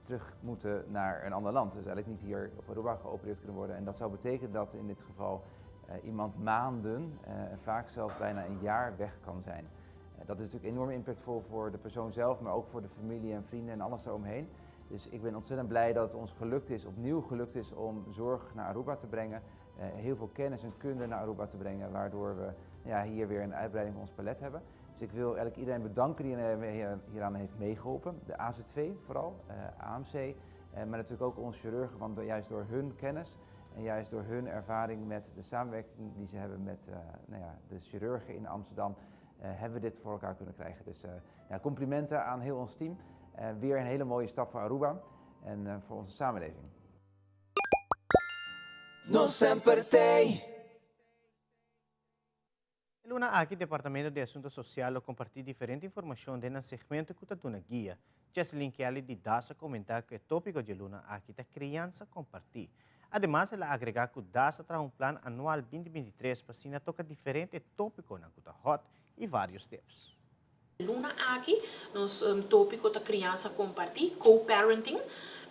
terug moeten naar een ander land. Dus eigenlijk niet hier op Aruba geopereerd kunnen worden. En dat zou betekenen dat in dit geval uh, iemand maanden, uh, vaak zelfs bijna een jaar weg kan zijn. Uh, dat is natuurlijk enorm impactvol voor de persoon zelf, maar ook voor de familie en vrienden en alles eromheen. Dus ik ben ontzettend blij dat het ons gelukt is, opnieuw gelukt is om zorg naar Aruba te brengen. Eh, heel veel kennis en kunde naar Aruba te brengen, waardoor we ja, hier weer een uitbreiding van ons palet hebben. Dus ik wil eigenlijk iedereen bedanken die hieraan heeft meegeholpen. De AZV vooral, eh, AMC, eh, maar natuurlijk ook onze chirurgen, want juist door hun kennis en juist door hun ervaring met de samenwerking die ze hebben met nou ja, de chirurgen in Amsterdam, hebben we dit voor elkaar kunnen krijgen. Dus ja, complimenten aan heel ons team. weer een hele mooie stap voor Aruba en voor onze samenleving. Nos semper t'ey. E luna aki Departamento di Asunto Social lo comparti diferente informacion den nan segmento cu ta duna guia. Jesselyn Kelly di das a comenta cu e topico di e luna aki ta criansa comparti. Ademas el a agrega cu das a traha un plan anual 2023 pa asina toca diferente topiconan cu ta hot y varios tips. Luna aki nos tópiko ta kriansa kompartí, co-parenting,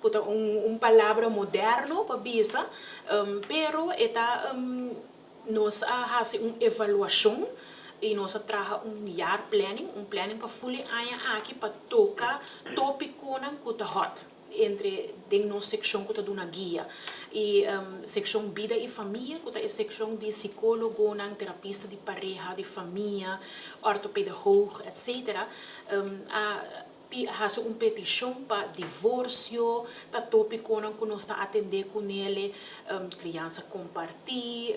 ku ta un un palabra moderno pa bisa, pero e ta nos a hasi un evaluashon i nos a traha un jaarplanning, un planning pa ful e aña aki pa toka tópikonan ku ta hòt. entre den nos sekshon ku ta duna guia i sekshon bida i famia ku ta e sekshon di sikólogonan, terapista di pareha, di famia, ortopedagoog etc. A hasi un petishon pa divorsio, ta tópikonan ku nos ta atendé kunele, kriansa kompartí.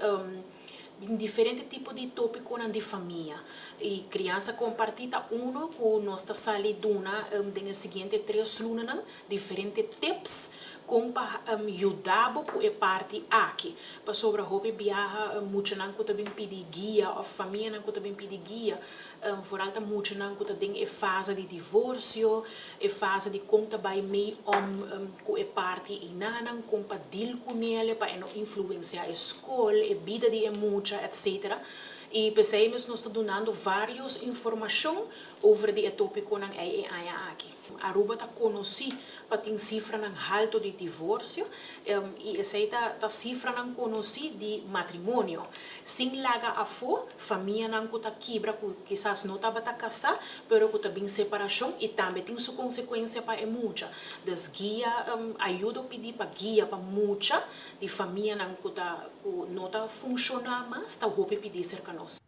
Tin diferente tipo di topiconan di famia y criansa comparti ta uno cu nos ta sali duna den e siguiente tres lunanan diferente tips con pa yuda bo cu e parti aki. Pasobra hopi biaha muchanan cu ta bin pidi guia of famianan cu ta bin pidi guia vooral ta muchanan cu ta den e fase di divorcio, e fase di con ta bay mee om cu e parti einanan, con pa deal cu nele pa e no influencia e scol, e bida di e mucha, etc. Y p'esey mes nos ta dunando varios informacion over di e topiconan ey e aña aki. Aruba ta conoci pa tin cifranan halto di divorcio y esey ta ta cifranan conoci di matrimonio. Sin laga afo famianan cu ta kibra cu kisas no tabata casa pero cu ta bin separacion y tambe tin su consecuencia pa e mucha. Dus guia ayudo pidi pa guia pa mucha di famianan cu ta cu no ta funciona mas ta hopi pidi cerca nos.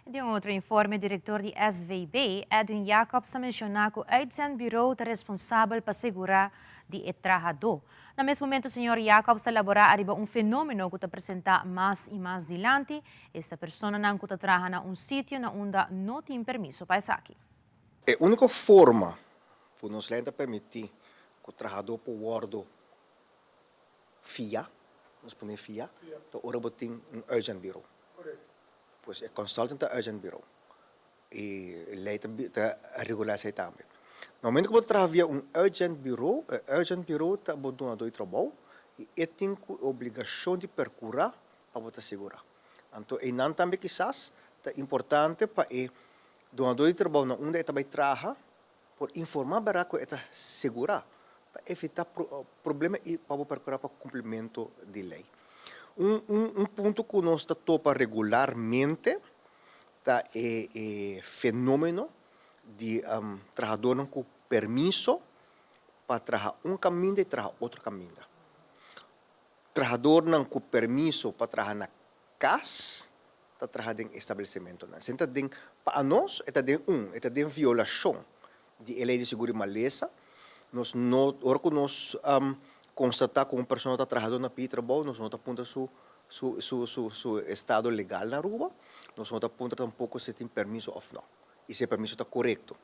Den un otro informe direktor di SVB, Edwin Jacobs ta menshoná ku uitzendbureau ta responsabel pa segurá di e trahadó. Na mes momento señor Jacobs ta laborá ariba un fenómeno ku ta presentá mas i mas dilanti, esta personanan ku ta traha na un sitio na unda no tin permiso pa esaki. E úniko forma ku nos lei ta permití ku trahadó por wòrdu fia, nos pone fia, ta ora bo tin un uitzendbureau. Pues e consultant ta uitzendbureau y ley ta ta regula esey tambe. Na momento cu bo ta traha via un uitzendbureau, e uitzendbureau ta bo dunador di trabou y e tin cu e obligacion di percura pa bo ta segura. Anto eynan tambe kisas ta importante pa e dunador di trabou na unda e ta bay traha por informa bera cu e ta segura pa evita problema y pa bo percura pa cumplimento di ley. Un un punto cu nos ta topa regularmente ta e e fenomeno di trahadornan cu permiso pa traha un caminda y traha otro caminda. Trahadornan cu permiso pa traha na cas ta traha den establecementonan. Esei ta den, pa anos, e ta den un, e ta den violacion di e ley di seguro di malesa. Nos no, ora cu nos constata cu un persona ta trahador na pidi trabou, nos no ta puntra su, su, su, su, su estado legal na Aruba, nos no ta puntra tampoco si e tin permiso of no, y si e permiso ta corecto.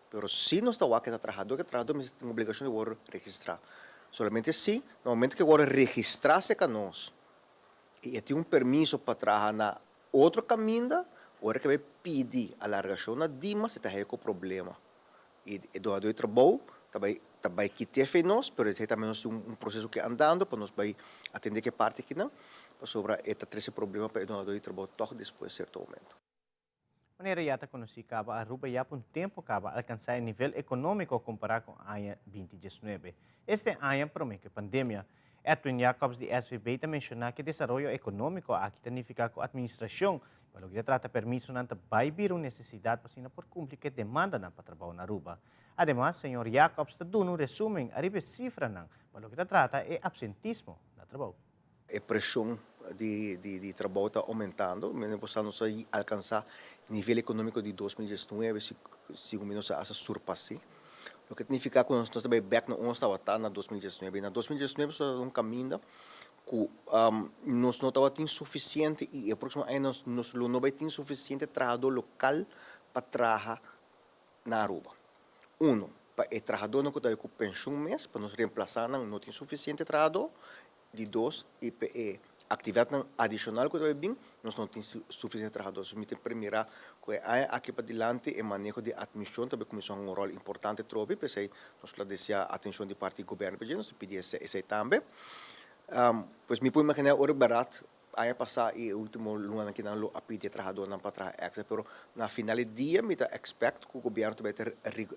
Pero si nos ta wak e ta trahador, e trahador mester tin obligacion di worde registra. Solamente si, na momento cu e worde registra cerca nos, i e tin un permiso pa traha na otro kaminda, ora ke bai pidi alargashon na Dimas e ta haya ku problema. I e donadó di trabou ta bai ta bai kit'é fe nos, pero esei tambe nos tin un proseso ke andando pa nos bai atendé ke parti akinan, pasobra e ta trese problema pa e donadó di trabou tòg despues sierto momento. Manera ya ta konosí kaba, Aruba ya pa un tempu kaba alkansá e nivel ekonómiko kompará ku aña 2019. Este aña promé ku e pandemia. Edwin Jacobs di SVB ta menshoná ku e desaroyo ekonómiko aki ta nifiká ku atministrashon pa loke ta trata permisonan ta bai bira un nesesidat pa asina por kumpli ku e demandanan pa trabou na Aruba. Ademas, señor Jacobs ta duna un resúmen ariba e sifranan pa loke ta trata e apsentismo na trabou. E preshon di trabou ta oumentando. Mene por sa nos a alkansá nivel ekonómiko di 2019, segun mi nos a hasta surpas'é. Loke ta nifiká ku nos ta bai bèk na unda nos tabata na 2019. Na 2019 nos tabata un kaminda ku nos no tabatin sufisiente i e próksimo aña nos lo no bai tin sufisiente trahadó lokal pa traha na Aruba. Uno, pa e trahadónan ku ta bai ku penshun mes, pa nos remplasá nan no tin sufisiente trahadó. Di dos, i pa e aktividatnan adishonal ku ta bai bin, nos no tin sufisiente trahadó. So mi ta premirá ku e aña aki padilanti e maneho di atmishon ta bai kuminsá hunga un ròl importante trobe, p'esei nos lo deseá atenshon di parti di gobièrnu pa dje, nos ta pidi esei tambe. Pues mi por imaginá ora bèrdat aña pasá i e último lunanan kinan lo a pidi e trahadónan pa traha èkstra, pero na final di dia mi ta èkspèkt ku gobièrnu ta bai ta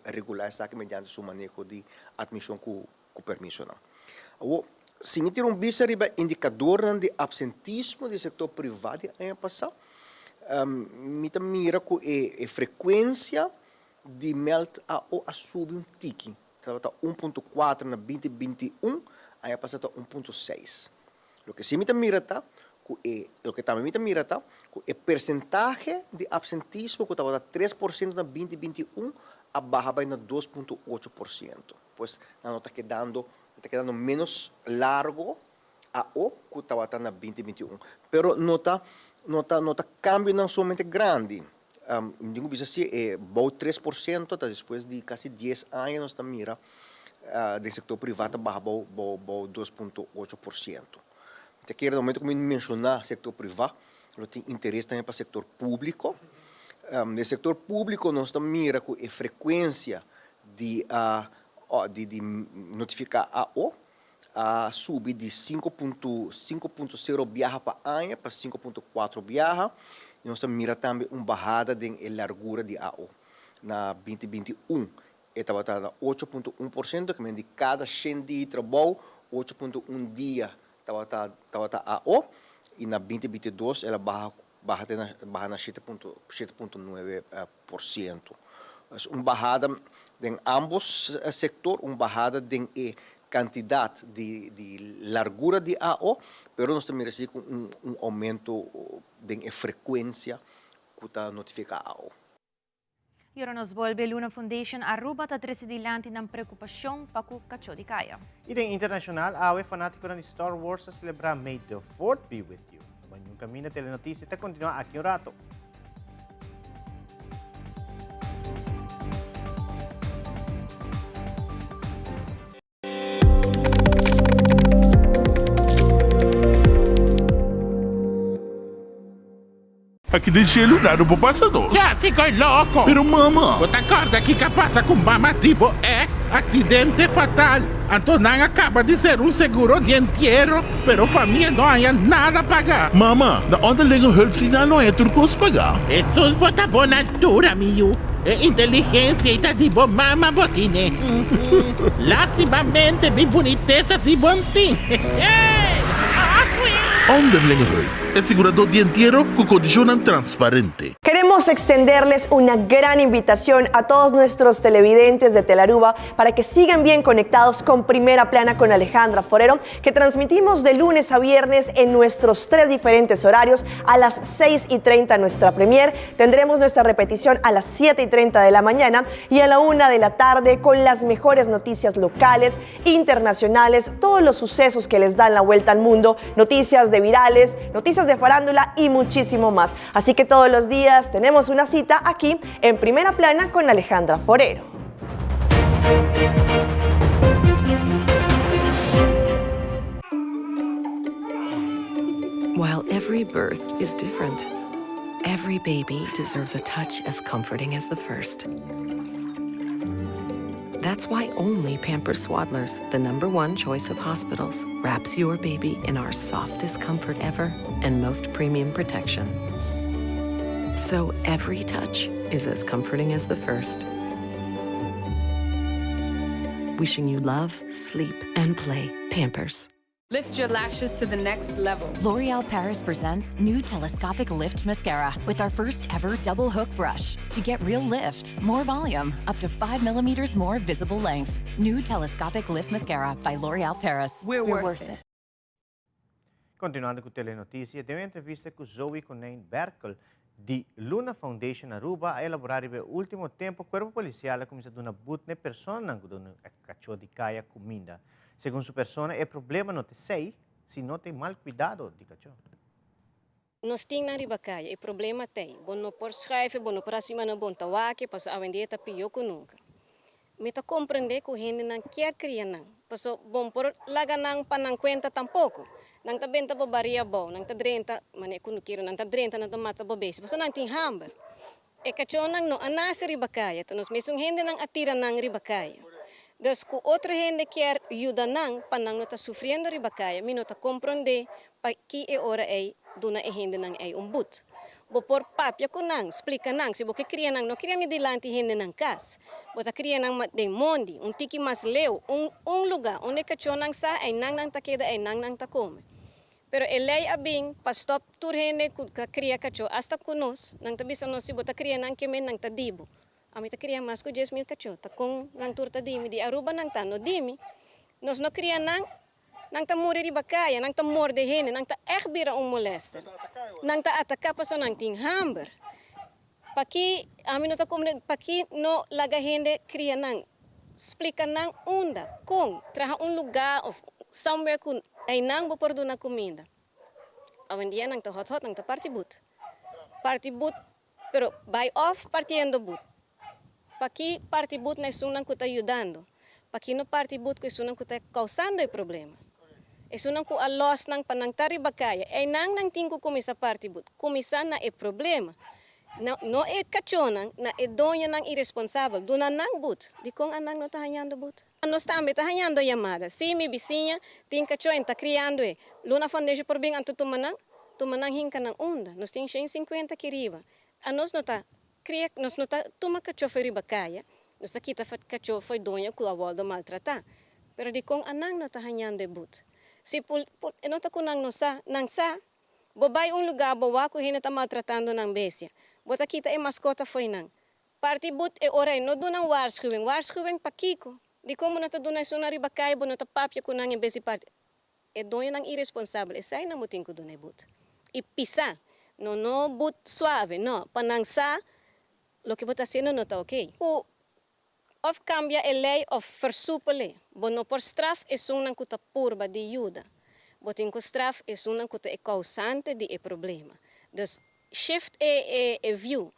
regulá esaki mediante su maneho di atmishon ku ku permisonan. Awor, si mi tira un bista riba indikadornan di apsentismo di sektor privá di aña pasá, mi ta mira ku e frekuensia di mèld AO a subi un tiki. Tabata 1.4 na 2021, aña pasa ta 1.6. Loke si mi ta mira ta ku e loke tambe mi ta mira ta ku e persentahe di apsentismo ku tabata 3% na 2021 a baha bai na 2.8%. Pues nan no ta kedando nan ta kedando menos largo AO ku tabata na 2021. Pero no ta no ta no ta kambionan sumamente grandi. Mi tin ku bisa si e bou 3% ta despues di kasi dies aña nos ta mira den sektor privá ta baha bou bou bou 2.8%. Mi ta kere na momento ku mi menshoná sektor privá lo tin interes tambe pa sektor públiko. Den sektor públiko nos ta mira ku e frekuensia di di di notifiká AO a subi di 5.5.0 biaha pa aña pa 5.4 biaha y nos ta mira tambe un bahada den e largura di AO. Na 2021 e tabata na 8.1%, ke men di kada shen dia di trabou, 8.1 dia tabata tabata AO y na 2022 el a baha baha te na baha na 7.7.9%. Es un bahada den ambos sector, un bahada den e cantidad di di largura di AO, pero nos ta mira si cu un un aumento den e frecuencia cu ta notifica AO. Y ora nos bolbe Luna Foundation Aruba ta trece dilanti nan preocupacion pa cu cacho di caya. Y den internacional, awe fanaticonan di Star Wars a celebra May the Fourth be with you. Bañun Caminda Telenoticia ta continua aki un rato. Aki den shelu nada por pasa nos. Ya si koy loko. Pero mama. Bo ta korda kiko a pasa ku mama di bo ex? Aksidente fatal. Anto nan a kaba di ser un seguro di entiero, pero famia no haña nada paga. Mama, na onderlinge hulp si nan no haña tur kos paga. Hesus bo ta bon altura mi yu. E inteligencia ei ta di bo mama bo tine. Lastimamente mi bunitesa si bon tin. Onderlinge hulp, e sigurador di entiero cu condicionnan transparente. Queremos extenderles una gran invitación a todos nuestros televidentes de Telaruba para que sigan bien conectados con Primera Plana con Alejandra Forero, que transmitimos de lunes a viernes en nuestros tres diferentes horarios a las 6:30 nuestra premier. Tendremos nuestra repetición a las 7:30 de la mañana y a la 1 de la tarde con las mejores noticias locales, internacionales, todos los sucesos que les dan la vuelta al mundo, noticias de virales, noticias de farándula y muchísimo más. Así que todos los días tenemos una cita aquí en Primera Plana con Alejandra Forero. While every birth is different, every baby deserves a touch as comforting as the first. That's why only Pampers Swaddlers, the number one choice of hospitals, wraps your baby in our softest comfort ever and most premium protection. So every touch is as comforting as the first. Wishing you love, sleep, and play. Pampers. Lift your lashes to the next level. L'Oreal Paris presents new Telescopic Lift Mascara with our first ever double hook brush to get real lift, more volume, up to 5 millimeters more visible length. New Telescopic Lift Mascara by L'Oreal Paris. We're, We're worth, worth it. Continuando cu Telenoticia, den un entrevista cu Zoe Conijn Berkel di Luna Foundation Aruba a elabora riba e ultimo tempo Cuerpo Policial a cuminsa duna boet n'e personanan cu duna e cacho di caya cuminda. Segun su persona e problema no ta esey, sino ta e mal cuidado di cacho. Nos tin nan riba kaya, e problema t'ei, bo no por schuife, bo no por hasi mana bon ta wak, paso awendia ta pió ku nunka. Mi ta komprendé ku hendenan kier kria nan, paso bon por laga nan pa nan kuenta tampoko. Nan ta benta bo baria abou, nan ta drenta, manera ku no kere, nan ta drenta, nan ta mata bo bestia, paso nan tin hamber. E kachónan no a nase riba kaya, ta nos mesun hendenan a tira nan riba kaya. Dus ku otro hende kier yuda nan pa nan no ta sufriendo riba kaya, mi no ta komprondé pa ki e ora ei duna e hendenan ei un but. Bo por papia ku nan, splika nan, si bo ke kria nan, no kria ni dilanti hendenan kas. Bo ta kria nan den mondi, un tiki mas leu, un un lugá unda e kachónan sa, einan nan ta keda, einan nan ta kome. Pero e lei a bin pa stop tur hende ku ta kria kachó, asta ku nos. Nan ta bisa nos si bo ta kria nan ke men nan ta di bo. Ami ta kria mas ku 10,000 kachó. Ta kon nan tur ta di mi? Di Aruba nan ta? No di mi. Nos no kria nan. Nan ta muri riba kaya, nan ta morde hende, nan ta ègt bira un molèster. Nan ta ataká pasobra nan tin hamber. Paki ami no ta komprende paki no laga hende kria nan? Splika nan unda, kon, traha un lugá òf somewhere ku einan bo por duna kuminda. Awendia nan ta hòt hòt, nan ta parti but. Parti but, pero bai òf partiendo but. Paki parti but na esunnan ku ta yudando? Paki no parti but ku esunnan ku ta kousando e problema? Esunnan ku a lòs nan pa nan ta riba kaya, einan nan tin ku kuminsá parti but. Kuminsá na e problema. Na, no e kachónan, na e doñonan iresponsabel. Duna nan but. Dikon anan no ta hañando but? Nos tambe ta hañando yamada. Sí, mi bisiña tin kachó en ta kriando e. Luna Foundation por bin anto tuma nan? Tuma nan hinka nan unda? Nos tin 150 aki riba. Anos no ta Kria, nos no ta tuma kachó fo'i riba kaya, nos ta kita kachó fo'i doño ku a wòrdu maltratá. Pero dikon anan no ta hañando e but? Si pul, pul, e no ta ku nan no sa, nan sa. Bo bai un lugá, bo wak ku hende ta maltratando nan bestia. Bo ta kita e maskota fo'i nan. Parti but e ora ei, no duna un waarschuwing. Waarschuwing pa kiko? Dikon bo no ta duna esunnan riba kaya, bo no ta papia ku nan en bes di parti? E doñonan iresponsabel eseinan bo tin ku duna e but. I pisa. No no but suave, no. Pa nan sa loke bo ta hasiendo no ta oke. Ku òf kambia e lei òf versupel'e. Bo no por straf esunnan ku ta purba di yuda. Bo tin ku straf esunnan ku ta e kousante di e problema. Dus shift e e e view.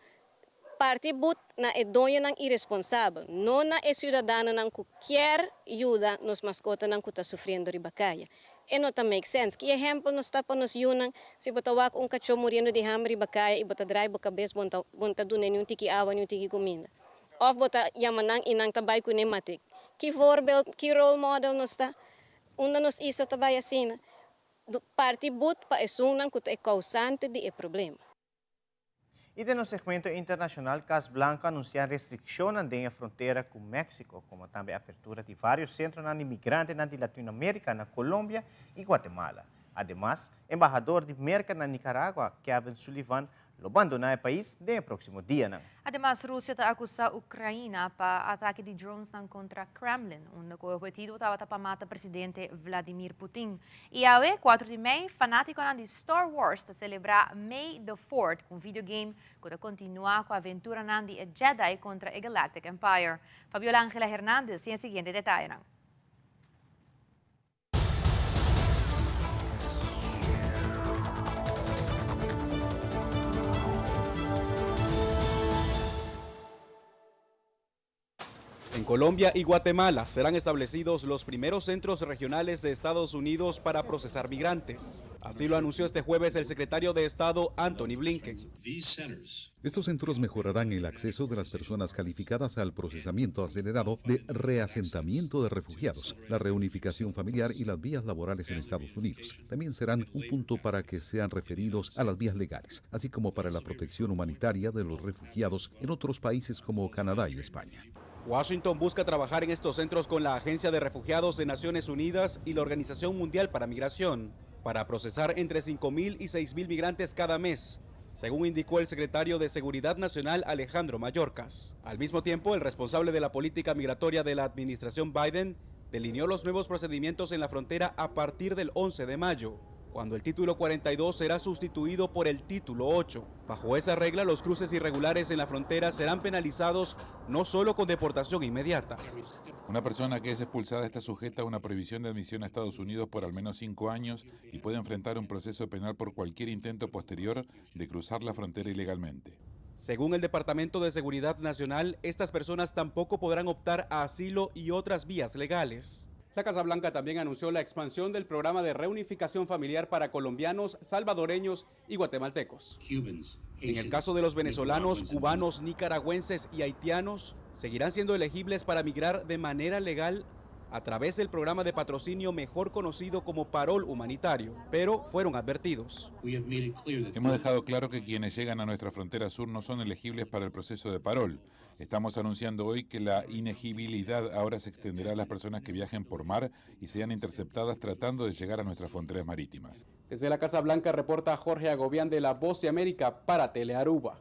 Parti but na e doñonan iresponsabel, no na e ciudadanonan cu kier yuda nos mascotanan cu ta sufriendo riba caya. E no ta make sense. Ki ehempel nos ta pa nos yunan si bo ta wak un cacho muriendo di hamber riba caya y bo ta draai bo cabes bo ta bo ta dun'e ni un tiki awa ni un tiki cuminda? Of bo ta yama nan y nan ta bay cune mate? Ki voorbeeld, ki role model nos ta? Unda nos iso ta bay asina? Parti but pa esunnan cu ta e causante di e problema. I den nos segmento internashonal, Kas Blanko a anunsiá restrikshonnan den e frontera ku Meksiko, komo tambe apertura di vários sentronan di migrantenan di Latinoamérika na Kolombia i Guatemala. Ademas, embahador di Merka na Nicaragua, Kevin Sullivan, lo bandoná e pais den e próksimo dianan. Ademas, Rusia ta akusá Ukraina pa atake di dronesnan kontra Kremlin, unda ku e obhetivo tabata pa mata presidente Vladimir Putin. I awe, 4 di mei, fanátikonan di Star Wars ta selebrá May the Fourth ku un videogame ku ta kontinuá ku aventuranan di e Jedi kontra e Galactic Empire. Fabiola Angela Hernandez tin e siguiente detayenan. En Colombia y Guatemala serán establecidos los primeros centros regionales de Estados Unidos para procesar migrantes. Así lo anunció este jueves el secretario de Estado Anthony Blinken. Estos centros mejorarán el acceso de las personas calificadas al procesamiento acelerado de reasentamiento de refugiados, la reunificación familiar y las vías laborales en Estados Unidos. También serán un punto para que sean referidos a las vías legales, así como para la protección humanitaria de los refugiados en otros países como Canadá y España. Washington busca trabajar en estos centros con la Agencia de Refugiados de Naciones Unidas y la Organización Mundial para Migración, para procesar entre 5.000 y 6.000 migrantes cada mes, según indicó el secretario de Seguridad Nacional Alejandro Mayorkas. Al mismo tiempo, el responsable de la política migratoria de la administración Biden delineó los nuevos procedimientos en la frontera a partir del 11 de mayo, cuando el título 42 será sustituido por el título 8. Bajo esa regla, los cruces irregulares en la frontera serán penalizados no solo con deportación inmediata. Una persona que es expulsada está sujeta a una prohibición de admisión a Estados Unidos por al menos 5 años y puede enfrentar un proceso penal por cualquier intento posterior de cruzar la frontera ilegalmente. Según el Departamento de Seguridad Nacional, estas personas tampoco podrán optar a asilo y otras vías legales. La Casa Blanca también anunció la expansión del programa de reunificación familiar para colombianos, salvadoreños y guatemaltecos. En el caso de los venezolanos, cubanos, nicaragüenses y haitianos, seguirán siendo elegibles para migrar de manera legal a través del programa de patrocinio mejor conocido como Parol Humanitario, pero fueron advertidos. Hemos dejado claro que quienes llegan a nuestra frontera sur no son elegibles para el proceso de parol. Estamos anunciando hoy que la inegibilidad ahora se extenderá a las personas que viajen por mar y sean interceptadas tratando de llegar a nuestras fronteras marítimas. Desde la Casa Blanca reporta Jorge Agobián de La Voz de América para Telearuba.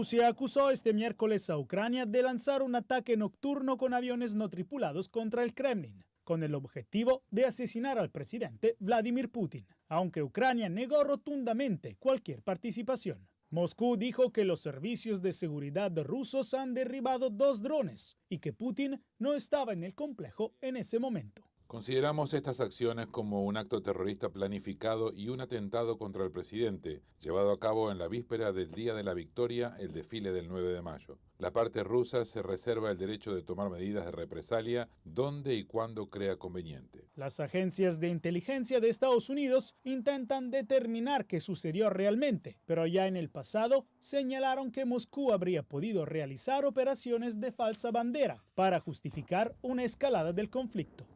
Rusia acusó este miércoles a Ucrania de lanzar un ataque nocturno con aviones no tripulados contra el Kremlin, con el objetivo de asesinar al presidente Vladimir Putin, aunque Ucrania negó rotundamente cualquier participación. Moscú dijo que los servicios de seguridad rusos han derribado dos drones y que Putin no estaba en el complejo en ese momento. Consideramos estas acciones como un acto terrorista planificado y un atentado contra el presidente, llevado a cabo en la víspera del Día de la Victoria, el desfile del 9 de mayo. La parte rusa se reserva el derecho de tomar medidas de represalia donde y cuando crea conveniente. Las agencias de inteligencia de Estados Unidos intentan determinar qué sucedió realmente, pero ya en el pasado señalaron que Moscú habría podido realizar operaciones de falsa bandera para justificar una escalada del conflicto.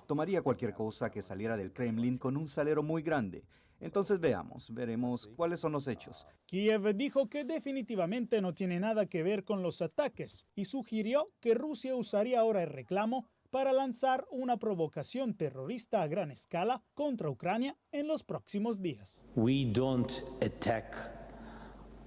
Tomaría cualquier cosa que saliera del Kremlin con un salero muy grande. Entonces veamos, veremos cuáles son los hechos. Kiev dijo que definitivamente no tiene nada que ver con los ataques y sugirió que Rusia usaría ahora el reclamo para lanzar una provocación terrorista a gran escala contra Ucrania en los próximos días. We don't attack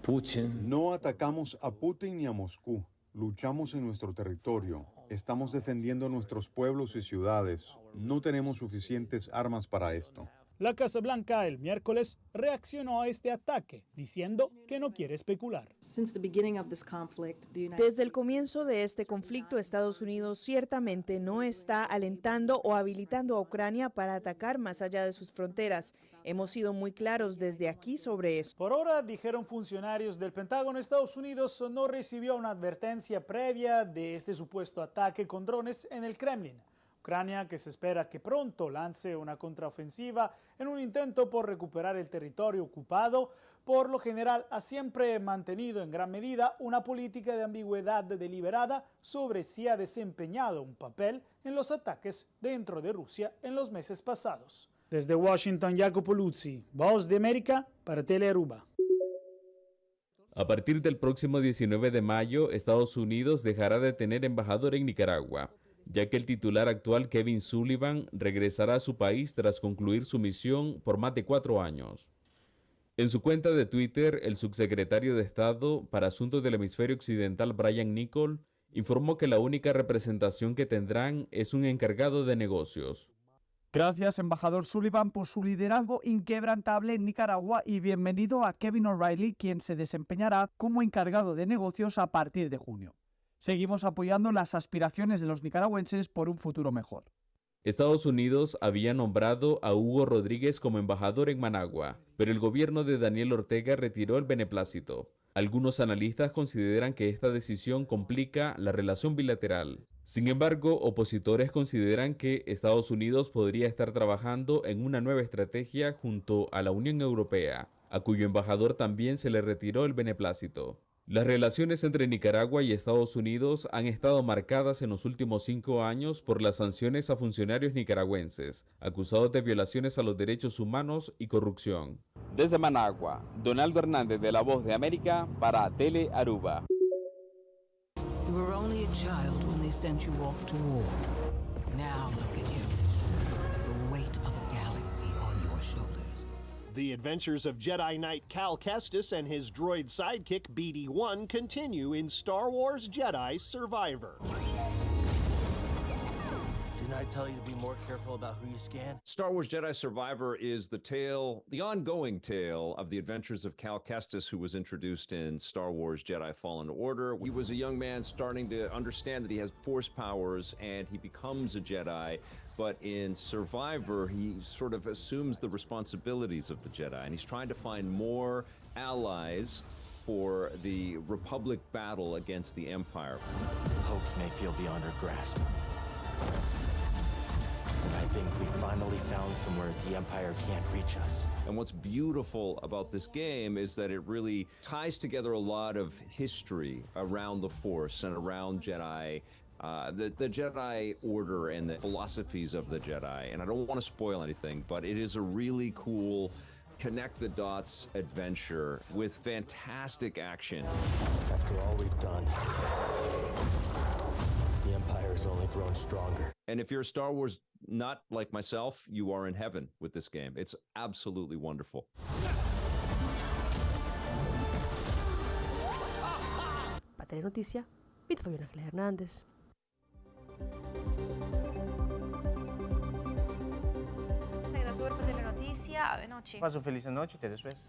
Putin. No atacamos a Putin ni a Moscú. Luchamos en nuestro territorio. Estamos defendiendo nuestros pueblos y ciudades. No tenemos suficientes armas para esto. La Casa Blanca el miércoles reaccionó a este ataque, diciendo que no quiere especular. Desde el comienzo de este conflicto, Estados Unidos ciertamente no está alentando o habilitando a Ucrania para atacar más allá de sus fronteras. Hemos sido muy claros desde aquí sobre eso. Por ahora, dijeron funcionarios del Pentágono, Estados Unidos no recibió una advertencia previa de este supuesto ataque con drones en el Kremlin. Ucrania, que se espera que pronto lance una contraofensiva en un intento por recuperar el territorio ocupado, por lo general ha siempre mantenido en gran medida una política de ambigüedad deliberada sobre si ha desempeñado un papel en los ataques dentro de Rusia en los meses pasados. Desde Washington, Jacopo Luzzi, Voz de América para Telearuba. A partir del próximo 19 de mayo, Estados Unidos dejará de tener embajador en Nicaragua, ya que el titular actual Kevin Sullivan regresará a su país tras concluir su misión por más de cuatro años. En su cuenta de Twitter, el subsecretario de Estado para Asuntos del Hemisferio Occidental, Brian Niccol, informó que la única representación que tendrán es un encargado de negocios. Gracias, embajador Sullivan, por su liderazgo inquebrantable en Nicaragua y bienvenido a Kevin O'Reilly, quien se desempeñará como encargado de negocios a partir de junio. Seguimos apoyando las aspiraciones de los nicaragüenses por un futuro mejor. Estados Unidos había nombrado a Hugo Rodríguez como embajador en Managua, pero el gobierno de Daniel Ortega retiró el beneplácito. Algunos analistas consideran que esta decisión complica la relación bilateral. Sin embargo, opositores consideran que Estados Unidos podría estar trabajando en una nueva estrategia junto a la Unión Europea, a cuyo embajador también se le retiró el beneplácito. Las relaciones entre Nicaragua y Estados Unidos han estado marcadas en los últimos cinco años por las sanciones a funcionarios nicaragüenses, acusados de violaciones a los derechos humanos y corrupción. Desde Managua, Donaldo Hernández de La Voz de América para Tele Aruba. You were only a child when they sent you off to war. Now look at you. The weight of a galaxy on your shoulders. The adventures of Jedi Knight Cal Kestis and his droid sidekick BD 1 continue in Star Wars Jedi Survivor. Didn't I tell you to be more careful about who you scan? Star Wars Jedi Survivor is the tale, the ongoing tale of the adventures of Cal Kestis, who was introduced in Star Wars Jedi Fallen Order. He was a young man starting to understand that he has force powers and he becomes a Jedi. But in Survivor, he sort of assumes the responsibilities of the Jedi and he's trying to find more allies for the Republic battle against the Empire. Hope may feel beyond our grasp. But I think we finally found somewhere the Empire can't reach us. And what's beautiful about this game is that it really ties together a lot of history around the Force and around Jedi. Uh, the, the Jedi Order and the philosophies of the Jedi. And I don't want to spoil anything, but it is a really cool connect the dots adventure with fantastic action. After all we've done, the Empire's only grown stronger. And if you're a Star Wars nut like myself, you are in heaven with this game. It's absolutely wonderful. Telenoticia, mi ta Fabiana Angela Hernandez. Esaki ta tur pa Telenoticia. Awe nochi. Pasa un feliz anochi, te despues.